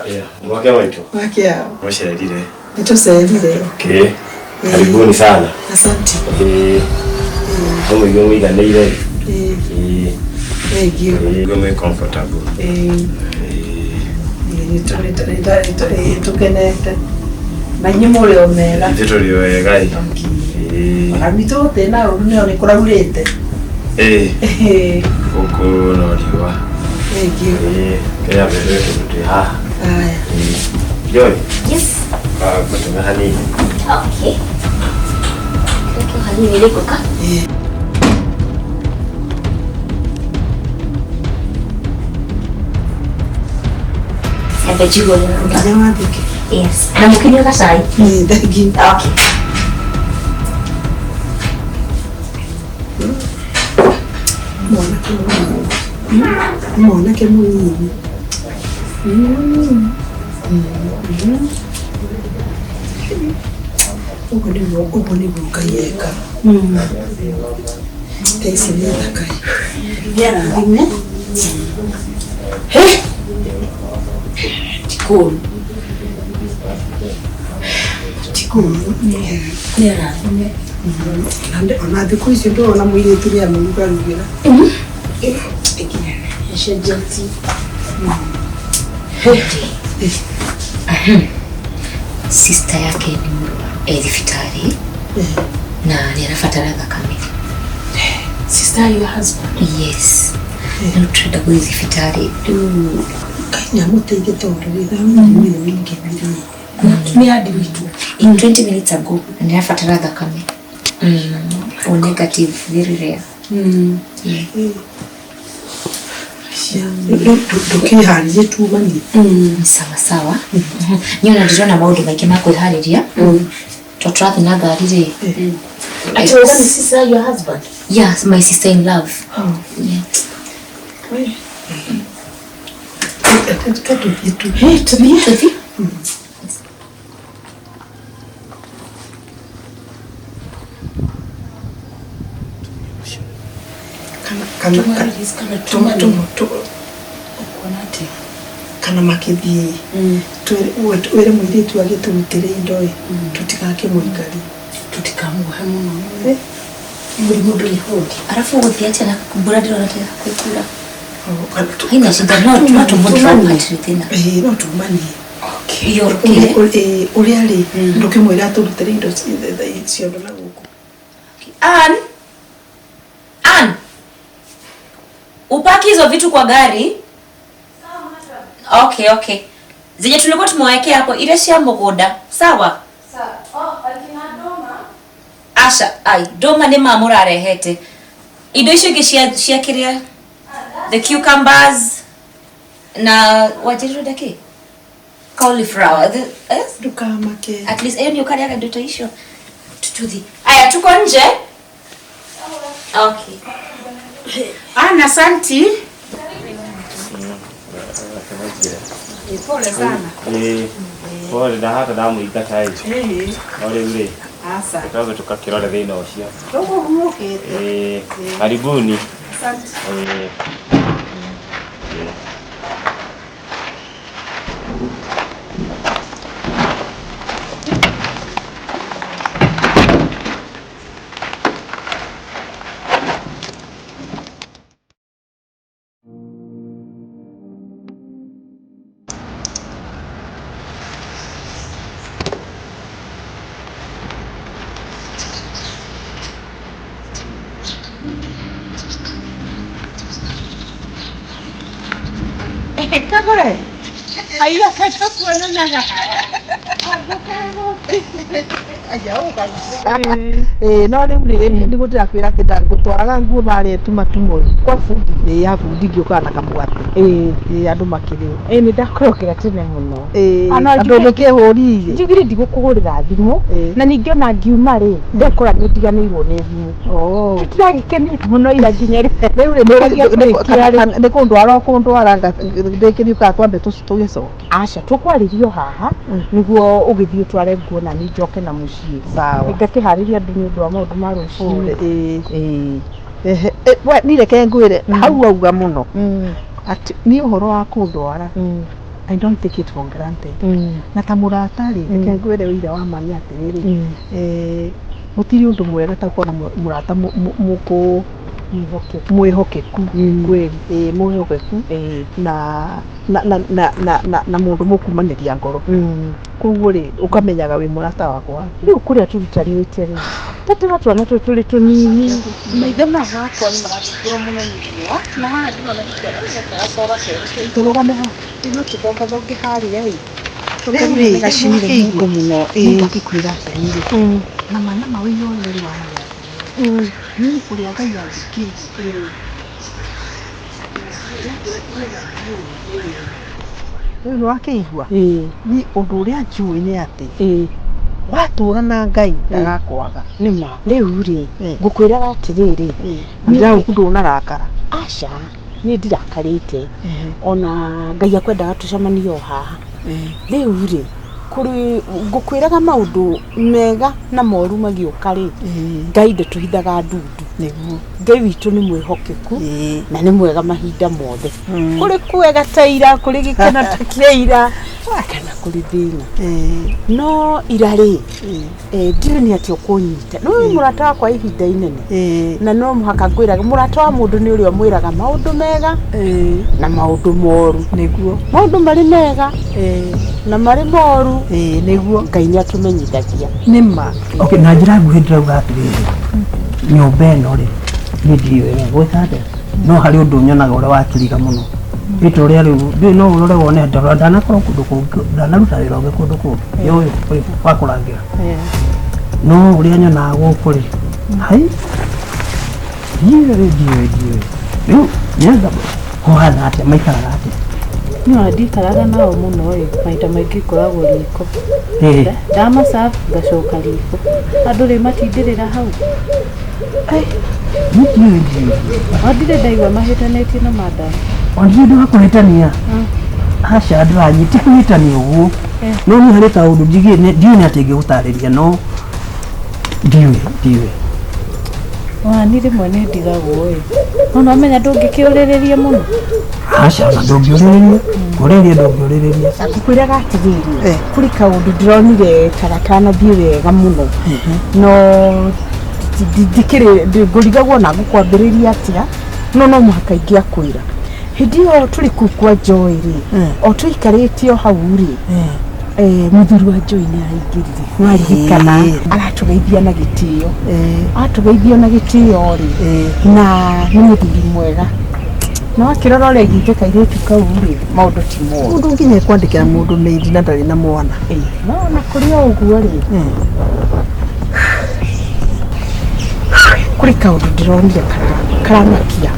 Aya, mwake waitu. Mwake hao. Mwacerire. Nĩtũcerire. Okay. Karibuni sana. Asante. No mũigue mũiganĩire. Thank you. Mũigue mwĩ comfortable. Nĩtũkenete. Na inyuĩ mũrĩ o mega. Ithuĩ tũrĩ o wega ĩ. Ĩĩ. Ona gwitũ gũtirĩ na ũru nĩyo nĩ kũraurĩte. Ĩĩ. Gũkũ no riũa. Thank you. Ĩĩ. Kenya mbere tondũ twĩ haha. Haya. Ĩĩ. Joy. Yes. Ngũtũme hanini. Okay. Kĩrĩa hanini rĩgũka. Embe njigũ. Nginya wathike. Yes. Na mũkĩnyua gacai? Thank you. Okay. Mwanake mũnini. Mwanake mũnini. Ũguo nĩguo ũguo nĩguo Ngai ekaga. Thaa ici nĩ thaka. Nĩarathime. He! Ti kũũru. Ti kũũru. Nĩarathime. Ona thikũ ici ndũrona mũirĩtu nĩ amũrugarugĩra. Acenjetie. Sister yake nĩ mũrwaru e thibitarĩ na nĩ arabatara thakame. Sister your husband? Yes. Rĩu tũrenda gũthiĩ thibitarĩ rĩu Ngai nĩamũteithie tondũ rĩ mũrimũ ũyũ ũingĩhire. Nĩ andigitwo. In 20 minutes ago na nĩ arabatara thakame. O negative, very rare. Yeah. Ndũkĩharĩrie tumanie. Sawa sawa. Niĩ ona ndĩrona maũndũ maingĩ ma kwĩharĩria. To tũrathiĩ na ngari rĩ. Ati wauga nĩ sister your husband? Yes, my sister in love. Yeah. Tũthiĩ tu. Tũthiĩ. Tũthiĩ. Kana makĩthiĩ wĩre mũirĩtu agĩtũrutĩre indo ĩ tũtigakĩmũikarie. Tũtikamuohe mũno. Mũrimũ ndũrĩ hũndi. Arafu ũgũthiĩ atĩa na mbura ndĩrona ta ĩgũkura. Haina shida, no no tũmũdrop hatirĩ thĩna. Ĩĩ no tumanie. Yũrũkĩre. Ũrĩa rĩ ndũkĩmwĩra atũrutĩre indo ciondo na gũkũ. Ann? Ann? Upaki hizo vitu kwa gari? Okay, okay. Zenye tulikuwa tumewekea hapo ile cia mũgũnda. Sawa? Asha, ai, ndũma nĩ ma mũrarehete. Indo icio ingĩ cia cia kĩrĩa the cucumbers na wanjĩrĩire ndakĩ? Cauliflower. The, eh? Ndũkamake. At least ĩyo nĩ ũkarĩaga indo ta icio. Tututhi. Aya, tuko nje? Okay. Ana, asanti. Pole sana. Ĩĩ. Pole ndahata ndamũingata ĩ. Ĩĩ. No rĩu rĩ. Aca. Tũtambe tũgakĩrore thĩna ũcio. Tũkũhurũkĩte. Ĩĩ. Karibuni. Asante. Ĩĩ. Kagore. Aiya kachakuonanaga. Ĩĩ no rĩu rĩ nĩguo ndĩrakwĩra atĩ ngũtwaraga nguo marĩa tumatumo Kwa bundi. Ĩĩ ya bundi ngĩũkaga na kamũgate. Ĩĩ. Ĩĩ andũ makĩrĩo. Ĩĩ nĩ ndakũrokera tene mũno. Ĩĩ Ana andũ nĩkĩhũri-rĩ. Njugire ndigũkũhũrĩra thimũ na ningĩ ona ngiuma rĩ ndekora nĩ ũtiganĩirwo nĩ thimũ. Tũtiragĩkenire mũno ira nginya rĩu rĩ nĩ kũndwara ũkũndwara ndĩkĩthiĩ kana twambe tũgĩcoke. Aca tũkwarĩrio haha nĩguo ũgĩthiĩ ũtware nguo na niĩ njoke na mũciĩ. Sawa. Ngakĩharĩria andũ nĩ ũndũ wa maũndũ ma rũciũ. Ĩĩ. We niĩ reke ngwĩre hau wauga mũno atĩ niĩ ũhoro wa kũndwara I don't take it for granted. Na ta mũrata rĩ reke ngwĩre ũira wa ma nĩ atĩrĩrĩ gũtirĩ ũndũ mwega ta gũkorwo na mũrata Mwĩhokeku kweli, ĩĩ mwĩhokeku na na na na na na na mũndũ mũkumanĩria ngoro. Koguo rĩ, ũkamenyaga wĩ mũrata wakwa. Rĩu kũrĩa tũrutanĩte rĩ, tatĩra twana tũtũ tũrĩ tũnini. Maitho maya makwa nĩ marathumbũra mũno nĩ riũa, na haha ndĩrona gacora kerũ. Tũrũgame haha. No tũthongathonge harĩa ĩ. Rĩu rĩ, Gacinire nĩwakĩigua? mũndũ mũno. Ĩĩ ngĩkwĩra atĩrĩrĩ, na ma na ma wĩyonere wa niĩ ũrĩa Ngai anjĩkĩire. Rĩu nĩwakĩigua? Niĩ ũndũ ũrĩa njũĩ nĩ atĩ watũra na Ngai ndagakwaga. Nĩma. Rĩu rĩ, ngũkwĩraga atĩrĩrĩ, Ndĩraũku ndũnarakara. Aca, niĩ ndirakarĩte. Ona Ngai akwendaga tũcemanie o haha. Rĩu rĩ, kũrĩ ngũkwĩraga maũndũ mega na moru magĩũka rĩ, Ngai ndatũhithaga ndundu. Nĩguo. Ngai witũ nĩ mwĩhokeku na nĩ mwega mahinda mothe. Kũrĩ kwega ta ira, kũrĩ gĩkeno ta kĩa ira, kana kũrĩ thĩna. No ira rĩ, ndirĩ nĩ atĩ ũkũnyita. Nĩ ũyũ mũrata wakwa ihinda inene. Na no mũhaka ngwĩrage, mũrata wa mũndũ nĩ ũrĩa ũmwĩraga maũndũ mega na maũndũ moru. Nĩguo. Maũndũ marĩ mega na marĩ moru. Nĩguo. Ngai nĩ atũmenyithagia. Nĩma. Okay, na njĩra nguhĩ ndĩrauga atĩrĩrĩ, nyũmba ĩno rĩ, niĩ ndiũĩ wega gwĩka atĩa, no harĩ ũndũ nyonaga ũrĩa wakĩriga mũno. Nĩ ta ũrĩa rĩu, ndiũĩ no ũrore wone ndanakorwo kũndũ kũngĩ, ndanaruta wĩra ũngĩ kũndũ kũngĩ, nĩ ũyũ ũrĩ wa kũrangĩra. No ũrĩa nyonaga gũkũ rĩ, hai, ndiũĩ ndiũĩ ndiũĩ. Rĩu nĩanga kũhana atĩa, maikaraga atĩa? Niĩ ona ndikaraga nao mũno ĩ, maita maingĩ ngoragwo riko. Ndamaserve ngacoka riko. Andũ rĩ matindĩrĩra hau. Niĩ ndiũĩ ndiũĩ. O ndirĩ ndaigua mahĩtanĩtie na madam. Ona ndirĩ ũndũ wa kũhĩtania. Aca ndĩranyita, ti kũhĩtania ũguo. No niĩ harĩ kaũndũ ndiũĩ nĩ atĩa ingĩgũtarĩria no ndiũĩ ndiũĩ. Ona niĩ rĩmwe nĩ ndigagwo ĩ. No nĩwamenya ndũngĩkĩũrĩrĩria mũno. Aca ona ndũngĩũrĩrĩria, kũrĩrĩria ndũngĩũrĩrĩria. Ngũkwĩraga atĩrĩrĩ, kũrĩ kaũndũ ndĩronire ta gatanathiĩ wega mũno. No ndikĩrĩ ngũrigagwo na ngũkwambĩrĩria atĩa, no no mũhaka ingĩakwĩra. Hĩndĩ ĩyo tũrĩ kũu kwa Joy rĩ, o tũikarĩte o hau rĩ, mũthuri wa Joy nĩ araingĩrire. Nĩwaririkana aratũgeithia na gĩtĩo. Atũgeithia na gĩtĩo rĩ, na nĩ mũthuri mwega. Na wakĩrora ũrĩa aigĩte kairĩtu kau rĩ, maũndũ ti moru. Mũndũ nginya ekwandĩkĩra mũndũ maid na ndarĩ na mwana. No ona kũrĩ o ũguo rĩ, kũrĩ kaũndũ ndĩronire karamakia.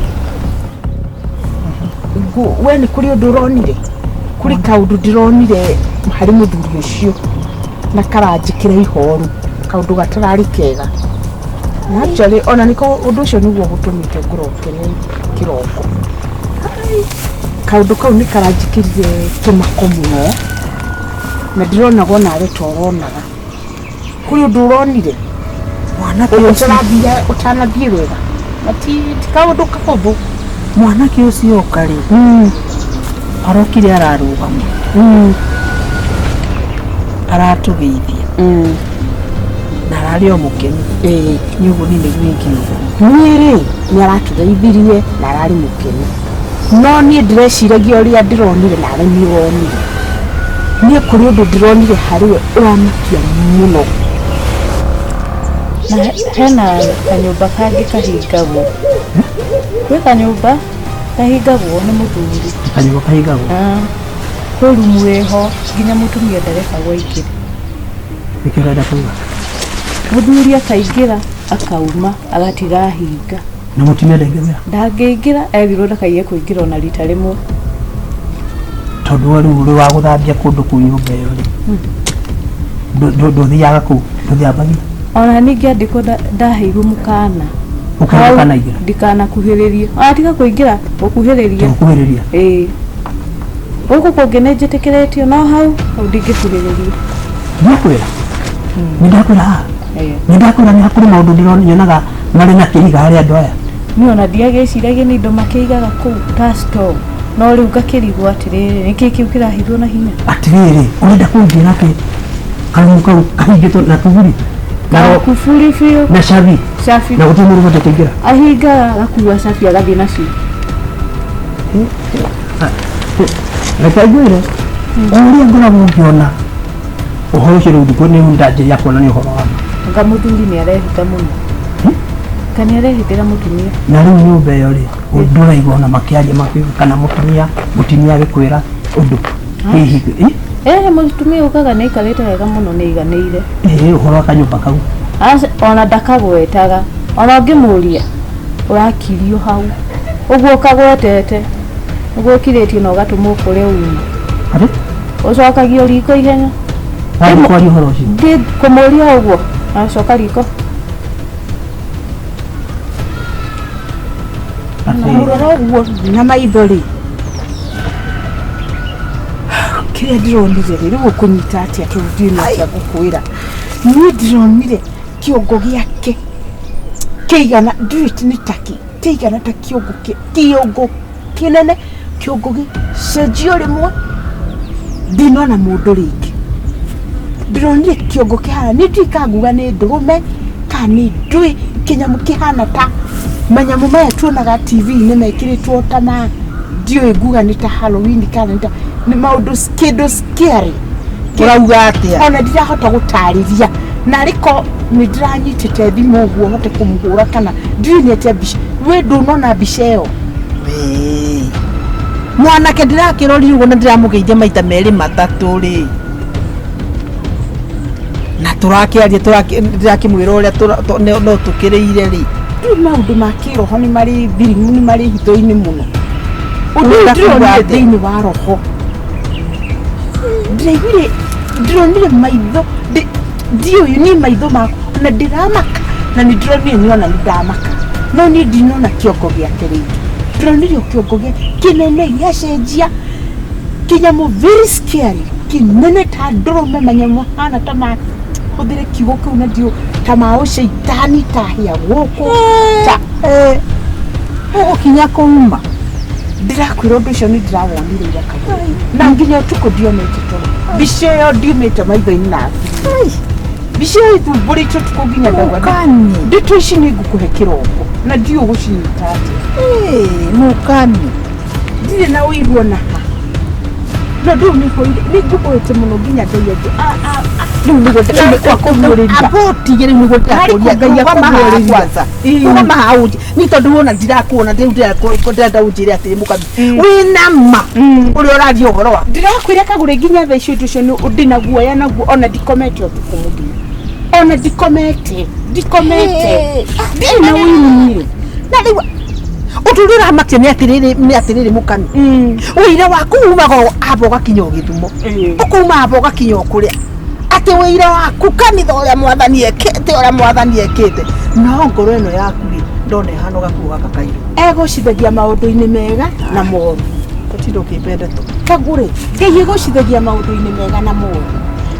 We nĩ kũrĩ ũndũ ũronire? Kũrĩ kaũndũ ndĩronire harĩ mũthuri ũcio na karanjĩkĩra ihoru, kaũndũ gatararĩ kega. Na actually ona nĩko ũndũ ũcio nĩguo gũtũmĩte ngũrokere kĩroko. Kaũndũ kau nĩ karanjĩkĩrire kĩmako mũno na ndĩronaga onawe ta ũronaga. Kũrĩ ũndũ ũronire? Mwanake ũcio ũtanathiĩ wega. Na ti kaũndũ kahũthũ. Mwanake ũcio oka rĩ, arokire ararũgama. Aratũgeithia. Na ararĩ o mũkenu. Nĩ ũguo niĩ nĩguo ingiuga. Niĩ rĩ, nĩ aratũgeithirie na ararĩ mũkenu. No niĩ ndĩreciragia ũrĩa ndĩronire nawe nĩ ũronire. Niĩ kũrĩ ũndũ ndĩronire harĩ we ũramakia mũno. Na hena kanyũmba kangĩ kahingagwo. Gwĩ kanyũmba kahingagwo nĩ mũthuri. Kanyũmba kahingagwo? Kwĩ rumu ĩho nginya mũtumia ndarekagwo aingĩre. Nĩkĩo ũrenda kuga? Mũthuri akaingĩra akauma agatiga ahinga. Na mũtumia ndaingĩra? Ndangĩingĩra, erirwo ndakaiye kũingĩra ona rita rĩmwe. Tondũ we rĩu ũrĩ wa gũthambia kũndũ kũu nyũmba ĩyo rĩ, ndũthiaga kũu, ndũthambagia? Ona ningĩ andĩkwo ndaheirwo mũkana. Ũkaheo mũkana aingĩra? Ndikanakuhĩrĩrie. Ona tiga kũingĩra, gũkuhĩrĩria. Gũkuhĩrĩria? Ĩĩ. Gũkũ kũngĩ nĩ njĩtĩkĩrĩtio, no hau, hau ndingĩkuhĩrĩria. Ndakwĩra? Nĩ ndakwĩra haha? Nĩ ndakwĩra nĩ kũrĩ maũndũ ndĩrona nyonaga marĩ na kĩhiga harĩ andũ aya. Niĩ ona ndiagĩciragia nĩ indo makĩigaga kũu ta store. No rĩu ngakĩrigwo atĩrĩrĩ, nĩkĩ kĩu kĩrahithwo na hinya? Atĩrĩrĩ, ũrenda kũnjĩra atĩ karumu kau kahingĩtwo na tũguri? Na Kuburi biũ. Na cabi. Cabi. Na gũtirĩ mũndũ ũbatiĩ kũingĩra. Ahingaga agakua cabi agathiĩ nacio. Reke ngwĩre, o ũrĩa ngoragwo ngĩona ũhoro ũcio rĩu ndikũ nĩ ndanjĩrĩria kuona nĩ ũhoro wa ma. Anga mũthuri nĩ arehitha mũno. Ka nĩ arehithĩra mũtumia. Na rĩu nyũmba ĩyo rĩ, ndũraigua ona makĩaria makiuga kana mũtumia mũtumia agĩkwĩra ũndũ hihi ĩ? Eh, mũtumia ugaga nĩ aikarĩte wega mũno nĩ aiganĩire. Ĩ, ũhoro wa kanyũmba kau. Aca, ona ndakagwetaga. Ona ũngĩmũria ũrakirio hau. Ũguo ũkagwetete. Ũguo ũkirĩtio na ũgatũmwo kũrĩa uma. Atĩ? Ũcokagio riko ihenya. Wathiĩ kwaria ũhoro ũcio? Thiĩ kũmũria ũguo, acoka riko. Mũrora ũguo na maitho rĩ, kĩrĩa ndĩronire rĩ, rĩu ũkũnyita atĩa tondũ ndiũĩ nĩ atĩa ngũkwĩra. Niĩ ndĩronire kĩongo gĩake kĩigana, ndiũĩ nĩ takĩ, kĩigana ta kĩongo kĩongo kĩnene, kĩongo gĩcenjio rĩmwe, ndinona mũndũ rĩngĩ. Ndĩronire kĩongo kĩhana, niĩ ndiũĩ kana nguga nĩ ndũrũme kana nĩ ndũĩ, kĩnyamũ kĩhana ta manyamũ maya tuonaga TV-inĩ mekĩrĩtwo ta ma ndiũĩ nguga nĩ ta Halloween kana nĩ ta nĩ maũndũ kĩndũ scary. Ũrauga atĩa? Ona ndirahota gũtarĩria narĩ ko nĩ ndĩranyitĩte thimũ ũguo hote kũmũhũra kana ndiũĩ nĩ atĩa mbica we ndũnona mbica ĩyo. Mwanake ndĩrakĩroria ũguo na ndĩramũgeithia maita merĩ matatũ rĩ na tũrakĩaria ndĩrakĩmwĩra ũrĩa no tũkĩrĩire rĩ. Rĩu maũndũ ma kĩroho nĩ marĩ thirimu nĩ marĩ hitho-inĩ mũno. Ũndũ ũyũ ndĩronire thĩinĩ wa roho. Ndĩraiguire ndĩronire maitho ndiũĩ niĩ maitho makwa na ndĩramaka na nĩ ndĩronire nĩona nĩ ndamaka no niĩ ndinona kĩongo gĩake rĩngĩ. Ndĩronire o kĩongo gĩake kĩnene gĩacenjia kĩnyamũ very scary kĩnene ta ndũrũme manyamũ mahana ta ma hũthĩre kiugo kĩu na ndiũ ta ma ũcaitani ta hĩa gũkũ ta ũgũkinya kũuma. Ndĩrakwĩra ũndũ ũcio nĩ ndĩrawonire ira kaingĩ na nginya ũtukũ ndionete toro. Mbica ĩyo ndiumĩte maitho-inĩ na mbica ĩyo ĩthumbũrĩte ũtukũ nginya ndauga ndeto ici nĩ ngũkũhe kĩroko na ndiũĩ gũcinyita atĩa. Mũkani ndirĩ na ũiru ona ha no ndĩu nĩ ngũhoete mũno nginya Ngai angĩ rĩu nĩguo ndĩrakũria abotige rĩu nĩguo ndĩrakũria Ngai akũguũrĩria kwanza rũgama haha ũnjĩ ni tondũ wona ndirakuona rĩu ndĩrenda ũnjĩre atĩrĩ mũkami wĩna ma ũrĩa ũraria ũhoro wa ndĩrakwĩra kagũre nginya thaa icio ũndũ ũcio nĩ ndĩna guoya naguo ona ndikomete ũtukũ mũgima ona ndikomete ndikomete ndirĩ na ũiru niĩ na rĩu ũndũ ũrĩa ũramakia nĩ atĩrĩrĩ nĩ atĩrĩrĩ mũkami ũira waku umaga amba ũgakinya o gĩthumo ũkauma amba ũgakinya o kũrĩa atĩ ũira waku kanitha ũrĩa mwathani ekĩte ũrĩa mwathani ekĩte no ngoro ĩno yaku rĩ ndona ĩhana gakuo gaka kairũ egũcithagia maũndũ-inĩ mega na moru tũtinda ũkĩmbe ndeto kagũre Ngai egũcithagia maũndũ-inĩ mega na moru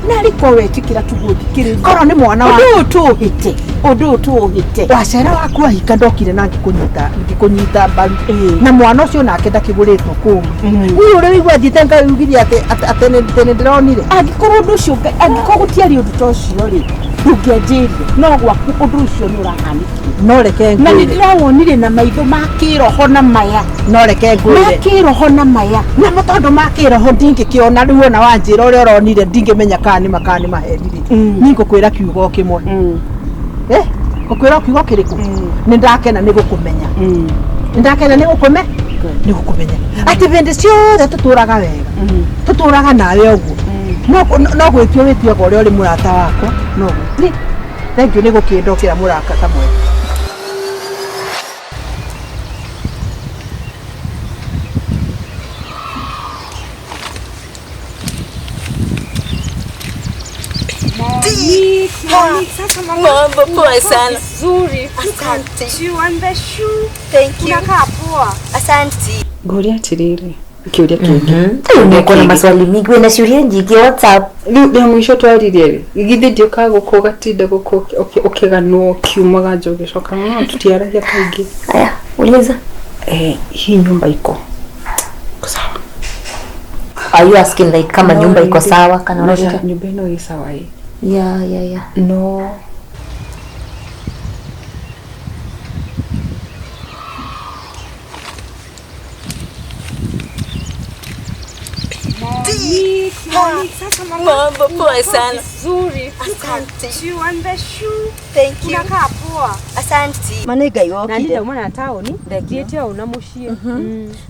narĩ ko wetĩkĩra tũgũthikĩrĩria korwo nĩ mwana wa ũndũ ũyũ tũũhĩte ũndũ ũyũ tũũhĩte wacera waku ahika ndokire na ngĩkũnyita mbaru na mwana ũcio nake ndakĩgũrĩtwo kũu ũyũ ũrĩa wĩigua thiĩte ngaiugithia atĩ nĩ ndĩronire angĩkorwo ũndũ ũcio angĩkorwo gũtiarĩ ũndũ ta ũcio rĩ ndũngĩanjĩria no gwaku ũndũ ũcio nĩ ũrahanĩkire no reke na nĩ ndĩrawonire na maitho ma kĩroho na maya no reke ngwĩre ma kĩroho na maya namo tondũ ma kĩroho ndingĩkĩona rĩu ona wanjĩra ũrĩa ũronire ndingĩmenya kana nĩ ma kana nĩ maheni rĩ niĩ ngũkwĩra kiugo kĩmwe ngũkwĩra kiugo kĩrĩkũ nĩ ndakena nĩ gũkũmenya nĩ ndakena nĩ gũkũme nĩ gũkũmenya atĩ hĩndĩ ciothe tũtũraga wega tũtũraga nawe ũguo no gwĩtua wĩtuaga ũrĩa ũrĩ mũrata wakwa no nĩ thengiũ nĩ gũkĩndokera mũrata ta mwega. Mambo poa sana. Vizuri. Asante. You and the shoe. Thank you. Unakaa poa. Asante. Ngũria atĩrĩrĩ kĩũria kĩngĩ. Uko na maswali mingi wena ciũria nyingĩ WhatsApp. Rĩu rĩa mũico twaririe rĩ githĩ ndiũkaga gũkũ ũgatinda gũkũ ũkĩganwo ũkiumaga nja ũgĩcoka no tũtiaragia kaingĩ. Aya, uliza. Hii nyumba iko sawa? Are you asking like kama nyumba iko sawa kana unataka? Nyumba ĩno ĩ sawa ĩ. Yeah. No Sasa mama. Mambo poa sana. Vizuri. Asante. You and the shoe. Thank you. Unakaa poa. Asante. Ma nĩ Ngai Na niĩ wokire. ndauma na taũni thiĩte o na mũciĩ.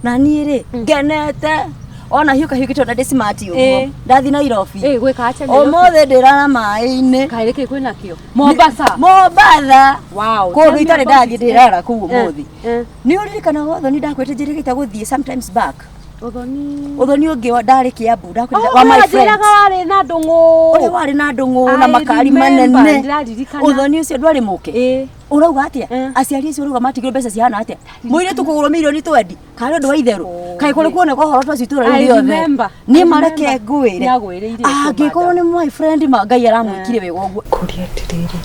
Na niĩ rĩ ngenete ona hiũka hiũkĩte ona ndĩ smart ũguo Ĩ. ndathi Nairobi. Ĩ, gwĩka atĩa Nairobi? Ũmũthĩ ndĩrara maĩ-inĩ. Kaĩ nĩkĩ kwĩna kĩo? Mombasa. Mombatha. Wow. Kũndũ Tell me itarĩ about ndathiĩ it. ndĩrara kũu Eh, ũmũthĩ. eh. Nĩ ũririkanaga ũthoni ndakwĩte njĩrĩgĩte gũthiĩ sometimes back. Ũthoni. Ũthoni ũngĩ ndarĩ Kiambu ndakwĩrire Oh, wa my ũrĩa friend. wanjĩraga warĩ na ndũng'ũ. Ũrĩa warĩ na ndũng'ũ na I makari remember, manene. ndĩraririkana. Ũthoni ũcio ndwarĩ mũke. Ũrauga atĩa? Aciari acio ũrauga matigirwo mbeca cihana atĩa? Mũirĩtu kũgũrwo mirioni 20. Karĩ ũndũ wa itherũ. Kaĩ kũrĩ kuoneka ũhoro twacio itũra rĩu I rĩothe. remember. Niĩ I mareke remember. ngwĩre. Nĩagwĩrĩire ũcio, Angĩkorwo nĩ my friend ma Ngai aramwĩkire wega ũguo. Kũria atĩrĩrĩ.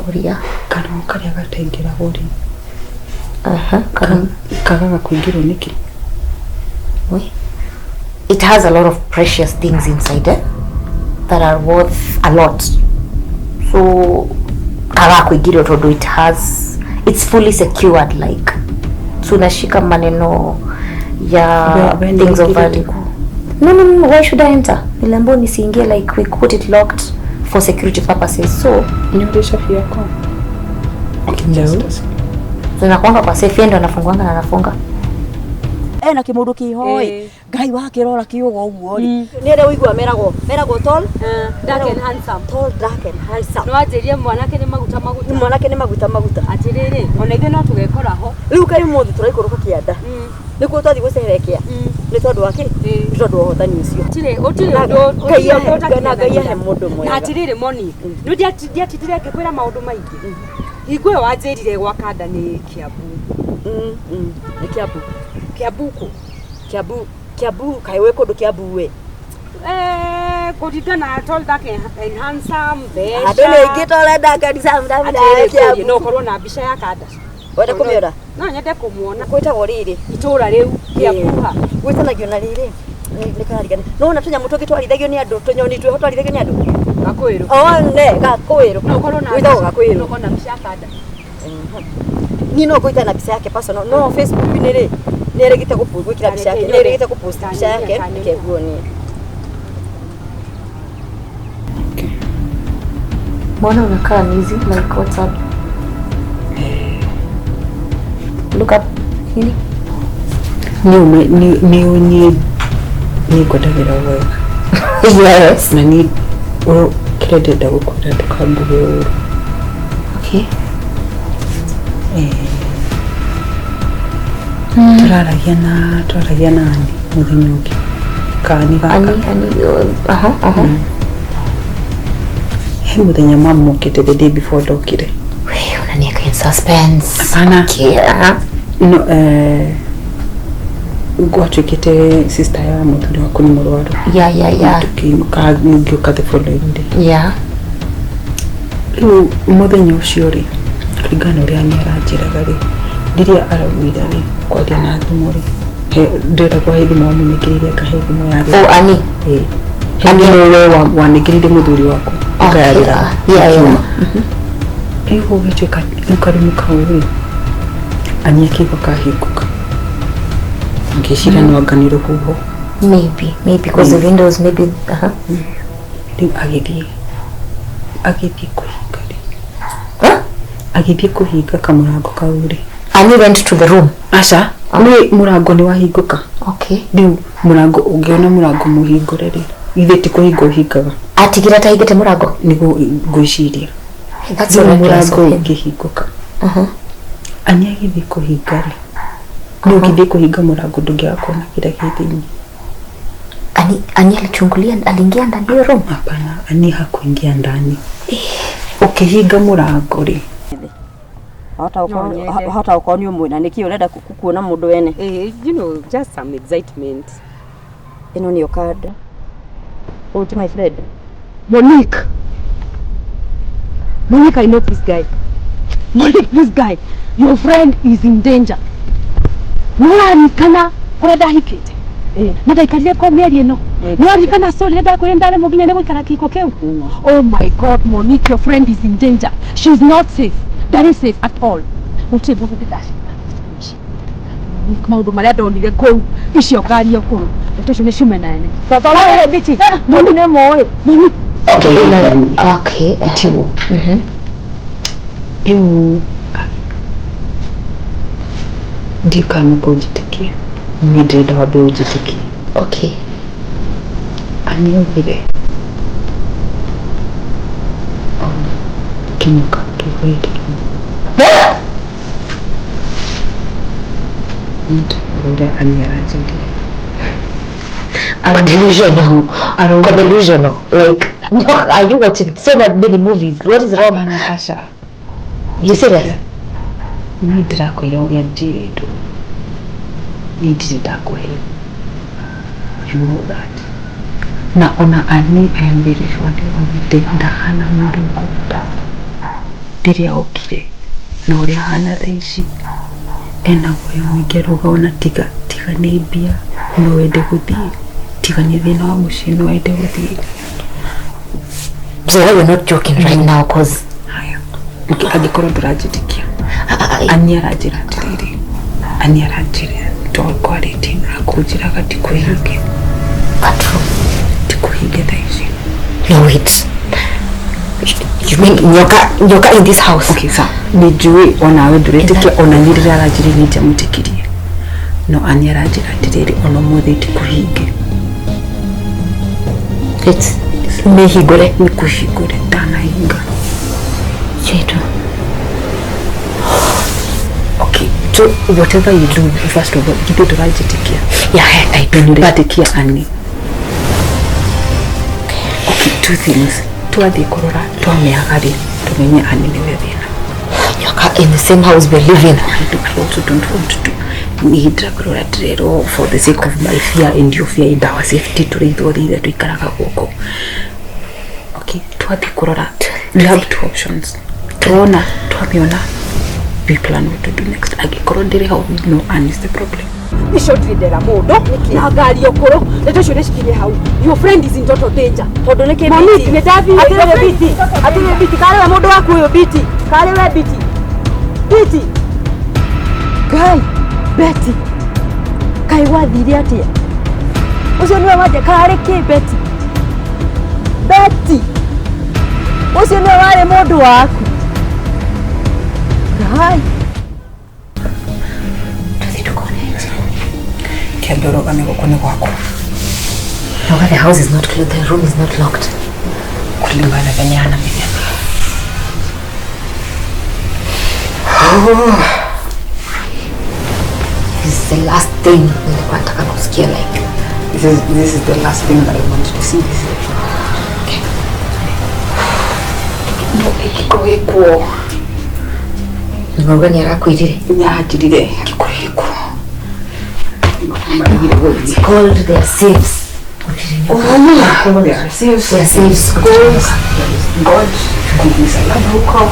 Ũria. Kanua karĩa gataingĩragwo rĩ. Aha, Kagaga kũingĩrwo nĩkĩ? It has a lot of precious things inside eh, that are worth a lot. So kaga kuingirwo tondu it has it's fully secured like tunashika maneno ya We- we things of nĩũingĩrĩte value. No, no, no, why should I enter? Niliambiwa nisiingie like we put it locked for security purposes. So Nĩ ũrĩ cabi yakwa? No. Zinakuanga kwa safe, yeye ndo anafunguanga na anafunga. Ena kĩmũndũ kĩho ĩ Ngai wakĩrora kĩũgo ũguo rĩ nĩ arĩa ũigua meragwo meragwo tall Dark and handsome. Tall, dark and handsome. Nĩ wanjĩrie mwanake nĩ maguta maguta. Mwanake nĩ maguta maguta. Atĩrĩrĩ, ona ithuĩ no tũgekora ho. Rĩu kaĩ ũmũthĩ tũraikũrũka kĩanda nĩkuo twathiĩ gũcerekea nĩ tondũ wa kĩ nĩ tondũ wa ũhotani ũcio. Gũtirĩ gũtirĩ Na ũndũ Ngai gũtirĩ ũndũ ahe- na Ngai ahe ũtakinyanagĩra. mũndũ mwega. Na atĩrĩrĩ Monique, nĩ ndiatindire ngĩkwĩra maũndũ maingĩ. Hingo ĩyo wanjĩrire gwa kanda nĩ Kiambu. Nĩ Kiambu. Kiambu kũ? Kiambu Kiambu kaĩ wĩ kũndũ Kiambu we. Eh, kũringana tall dark and handsome mbeca. Andũ nĩ aingĩ tall and dark and handsome Atĩrĩrĩ, Kiambu. no ũkorwo na mbica ya kanda. Wenda kũmĩona? No nyende kũmuona. Gwĩtagwo rĩrĩ. Itũũra rĩu Kiambu ha. Gwĩtanagio na rĩrĩ. Nĩ kararigana. No wona tũnyamũ tũngĩ twarithagio nĩ andũ tũnyoni twĩho twarithagio nĩ andũ. Gakwĩrũ. One gakwĩrũ. No ũkorwo na Gwĩtagwo gakwĩrũ. No ũkorwo na mbica ya kanda. Niĩ no ngũita na mbica yake personal no Facebook-inĩ rĩ nĩ erĩgĩte gwĩkĩra mbica yake nĩ erĩgĩte kũpost mbica yake reke nguonie. Mbona unakaa busy like what's up? Look up. Nini? Nĩ niĩ nĩ ngwendagĩra wega. Yes. Na niĩ kĩrĩa ndĩrenda gũkwĩra ndũkanguge ũru. Okay. Tũraragia na Ani mũthenya ũngĩ. Kaani gaka. Ani, Ani, aha, aha. He mũthenya mamũkĩte the day before ndokire. Unaniweka in suspense. Hapana. Okay, aha. No, gwatuĩkĩte sister ya mũthuri waku nĩ mũrwaru. Yeah. Tũkĩinũka ngĩũka the following day. Yeah. Rĩu mũthenya ũcio rĩ, kũringana na ũrĩa Ani aranjĩraga rĩ, rĩrĩa araugire rĩ, kwaria na thimũ rĩ, ndĩragwo he thimũ wamũnengereire akahe thimũ yake. Oh, Ani. Ĩĩ. He thimũ we wanengereire mũthuri waku. Ũkayarĩra. Yeah. Rĩu gũgĩtuĩka rĩu karumu kau rĩ, Ani akĩigua kahingũka. Ngĩciria no anga nĩ rũhuho. Maybe, maybe because the windows maybe aha. Rĩu agĩthiĩ kũhinga rĩ. Agĩthiĩ kũhinga kamũrango kau rĩ. Ani went to the room. Aca, nĩ mũrango nĩ wahingũka. Okay. Rĩu mũrango ũngĩona mũrango mũhingũre rĩ, githĩ ti kũhinga ũhingaga. Atigire atahingĩte mũrango? Nĩguo ngwĩciria. That's so Rĩu reckless mũrango of him. ũngĩhingũka. Uh-huh. Ani agĩthiĩ kũhinga rĩ, nĩ ũngĩthiĩ kũhinga mũrango ndũngĩaga kuona kĩrĩa kĩ thĩinĩ. Ani alichungulia, aliingia ndani hiyo room? Hapana, Ani hakuingia ndani. Ũkĩhinga mũrango rĩ, Wahota gũkorwo nĩ ũmwĩ na nĩkĩ ũrenda kuona mũndũ wene. You know, just some excitement. Ĩno nĩyo kanda. Ũyũ ti my friend. Monique. Monique, I know this guy. Monique, this guy. Your friend is in danger. Nĩũraririkana kũrĩa ndahikĩte? Na ndaikarire kwa mĩeri ĩno. Nĩũraririkana story ĩrĩa ndakwĩrire ndaremwo nginya nĩ gũikara kĩhiko kĩu? Oh my God, Monique, your friend is in danger. She is not safe. Ndarĩ safe at all. Gũtirĩ mũndũ ndĩndacina. Monique, maũndũ marĩa ndonire kũu, icio ngari kũu. Ndeto icio nĩ ciume nene. Tondũ Biti, mami nĩ moĩ. Mami. Okay. Tiguo. Rĩu ndiũ kana nĩũkũnjĩtĩkia. Niĩ ndĩrenda wambe ũnjĩtĩkie. Okay. Aniaugire ona kĩnyoka kĩihũrĩte kĩnyua. Ũrĩa Ani aranjĩrire. I'm delusional. I'm delusional. Like, no, are you watching so many movies? What is wrong? Aca. You serious? Niĩ ndĩrakwĩra ũrĩa njĩrĩtwo. Niĩ ndirĩ ndakũhe. You know that. Na ona Ani I am very sure ndĩraugĩte ndahana mũndũ ngũnda. Rĩrĩa okire na ũrĩa ahana thaa ici ena guoya mũingĩ arauga ona tiga tiga nĩ mbia no wende gũthiĩ, tiga nĩ thĩna wa mũciĩ no wende gũthiĩ. So we're not joking right now, cause Haya. Angĩkorwo ndũranjĩtĩkia. Ani aranjĩra atĩrĩrĩ, Ani aranjĩra twarĩtie na akũnjĩraga tikũhinge. Tikũhinge thaa ici. No, wait. You mean nyoka, nyoka in this house? Okay, sawa. Nĩ njũĩ onawe ndũretĩkia ona niĩ rĩrĩa aranjĩrire nĩ ndiamwĩtĩkirie. No Ani aranjĩra atĩrĩrĩ ona ũmũthĩ tikũhinge. Wait. Nĩhingũre? Nĩkũhingũre ndanahinga. Chetu. Okay, so whatever you do, first of all, githĩ ndũranjĩtĩkia? Yeah, I do. Ndũretĩkia Ani. Okay, two things. Twathiĩ kũrora twamĩaga rĩ, tũmenye Ani nĩwe thĩna. Nyoka in the same house we live in. I also don't want to. Niĩ ndĩrakwĩra ndĩrerwo for the sake of my fear and your fear and our safety tũrĩ ithuothe ithe tũikaraga gũkũ. Okay, twathiĩ kũrora. We have two options. Tuona, twamĩona, we plan what to do next. Angĩkorwo ndĩrĩ ho, we know Anne is the problem. Icio ndirĩ ndera mũndũ na ngari ũkũrũ ndeto icio nĩcikinye hau. Your friend is in total danger. Tondũ nĩkĩ Monique, Biti? nĩ ndathiĩ. Atĩrĩrĩ Biti, atĩrĩrĩ Biti, karĩ we mũndũ waku ũyũ Biti, karĩ we Biti. Biti. Ngai, Betty. Kaĩ gwathire atĩa? Ũcio nĩwe wanja karĩ kĩ Betty? Betty. Ũcio nĩwe warĩ mũndũ waku. Ngai. Kĩambe ũrũgame gũkũ nĩ gwakwa. Nyoka, the house is not closed, the room is not locked. Kulingana venye anamenya. Oh. This is the last thing nilikuwa nataka kusikia like. This is the last thing that I wanted to see. This is okay. No, gĩko gĩkuo. Nĩmauga nĩ arakwĩrire? Nĩ anjĩrire gĩko gĩkuo. It's called their safes. Oh, they are safes. They are safes. God, God, msalaba huko.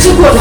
Sikuwa.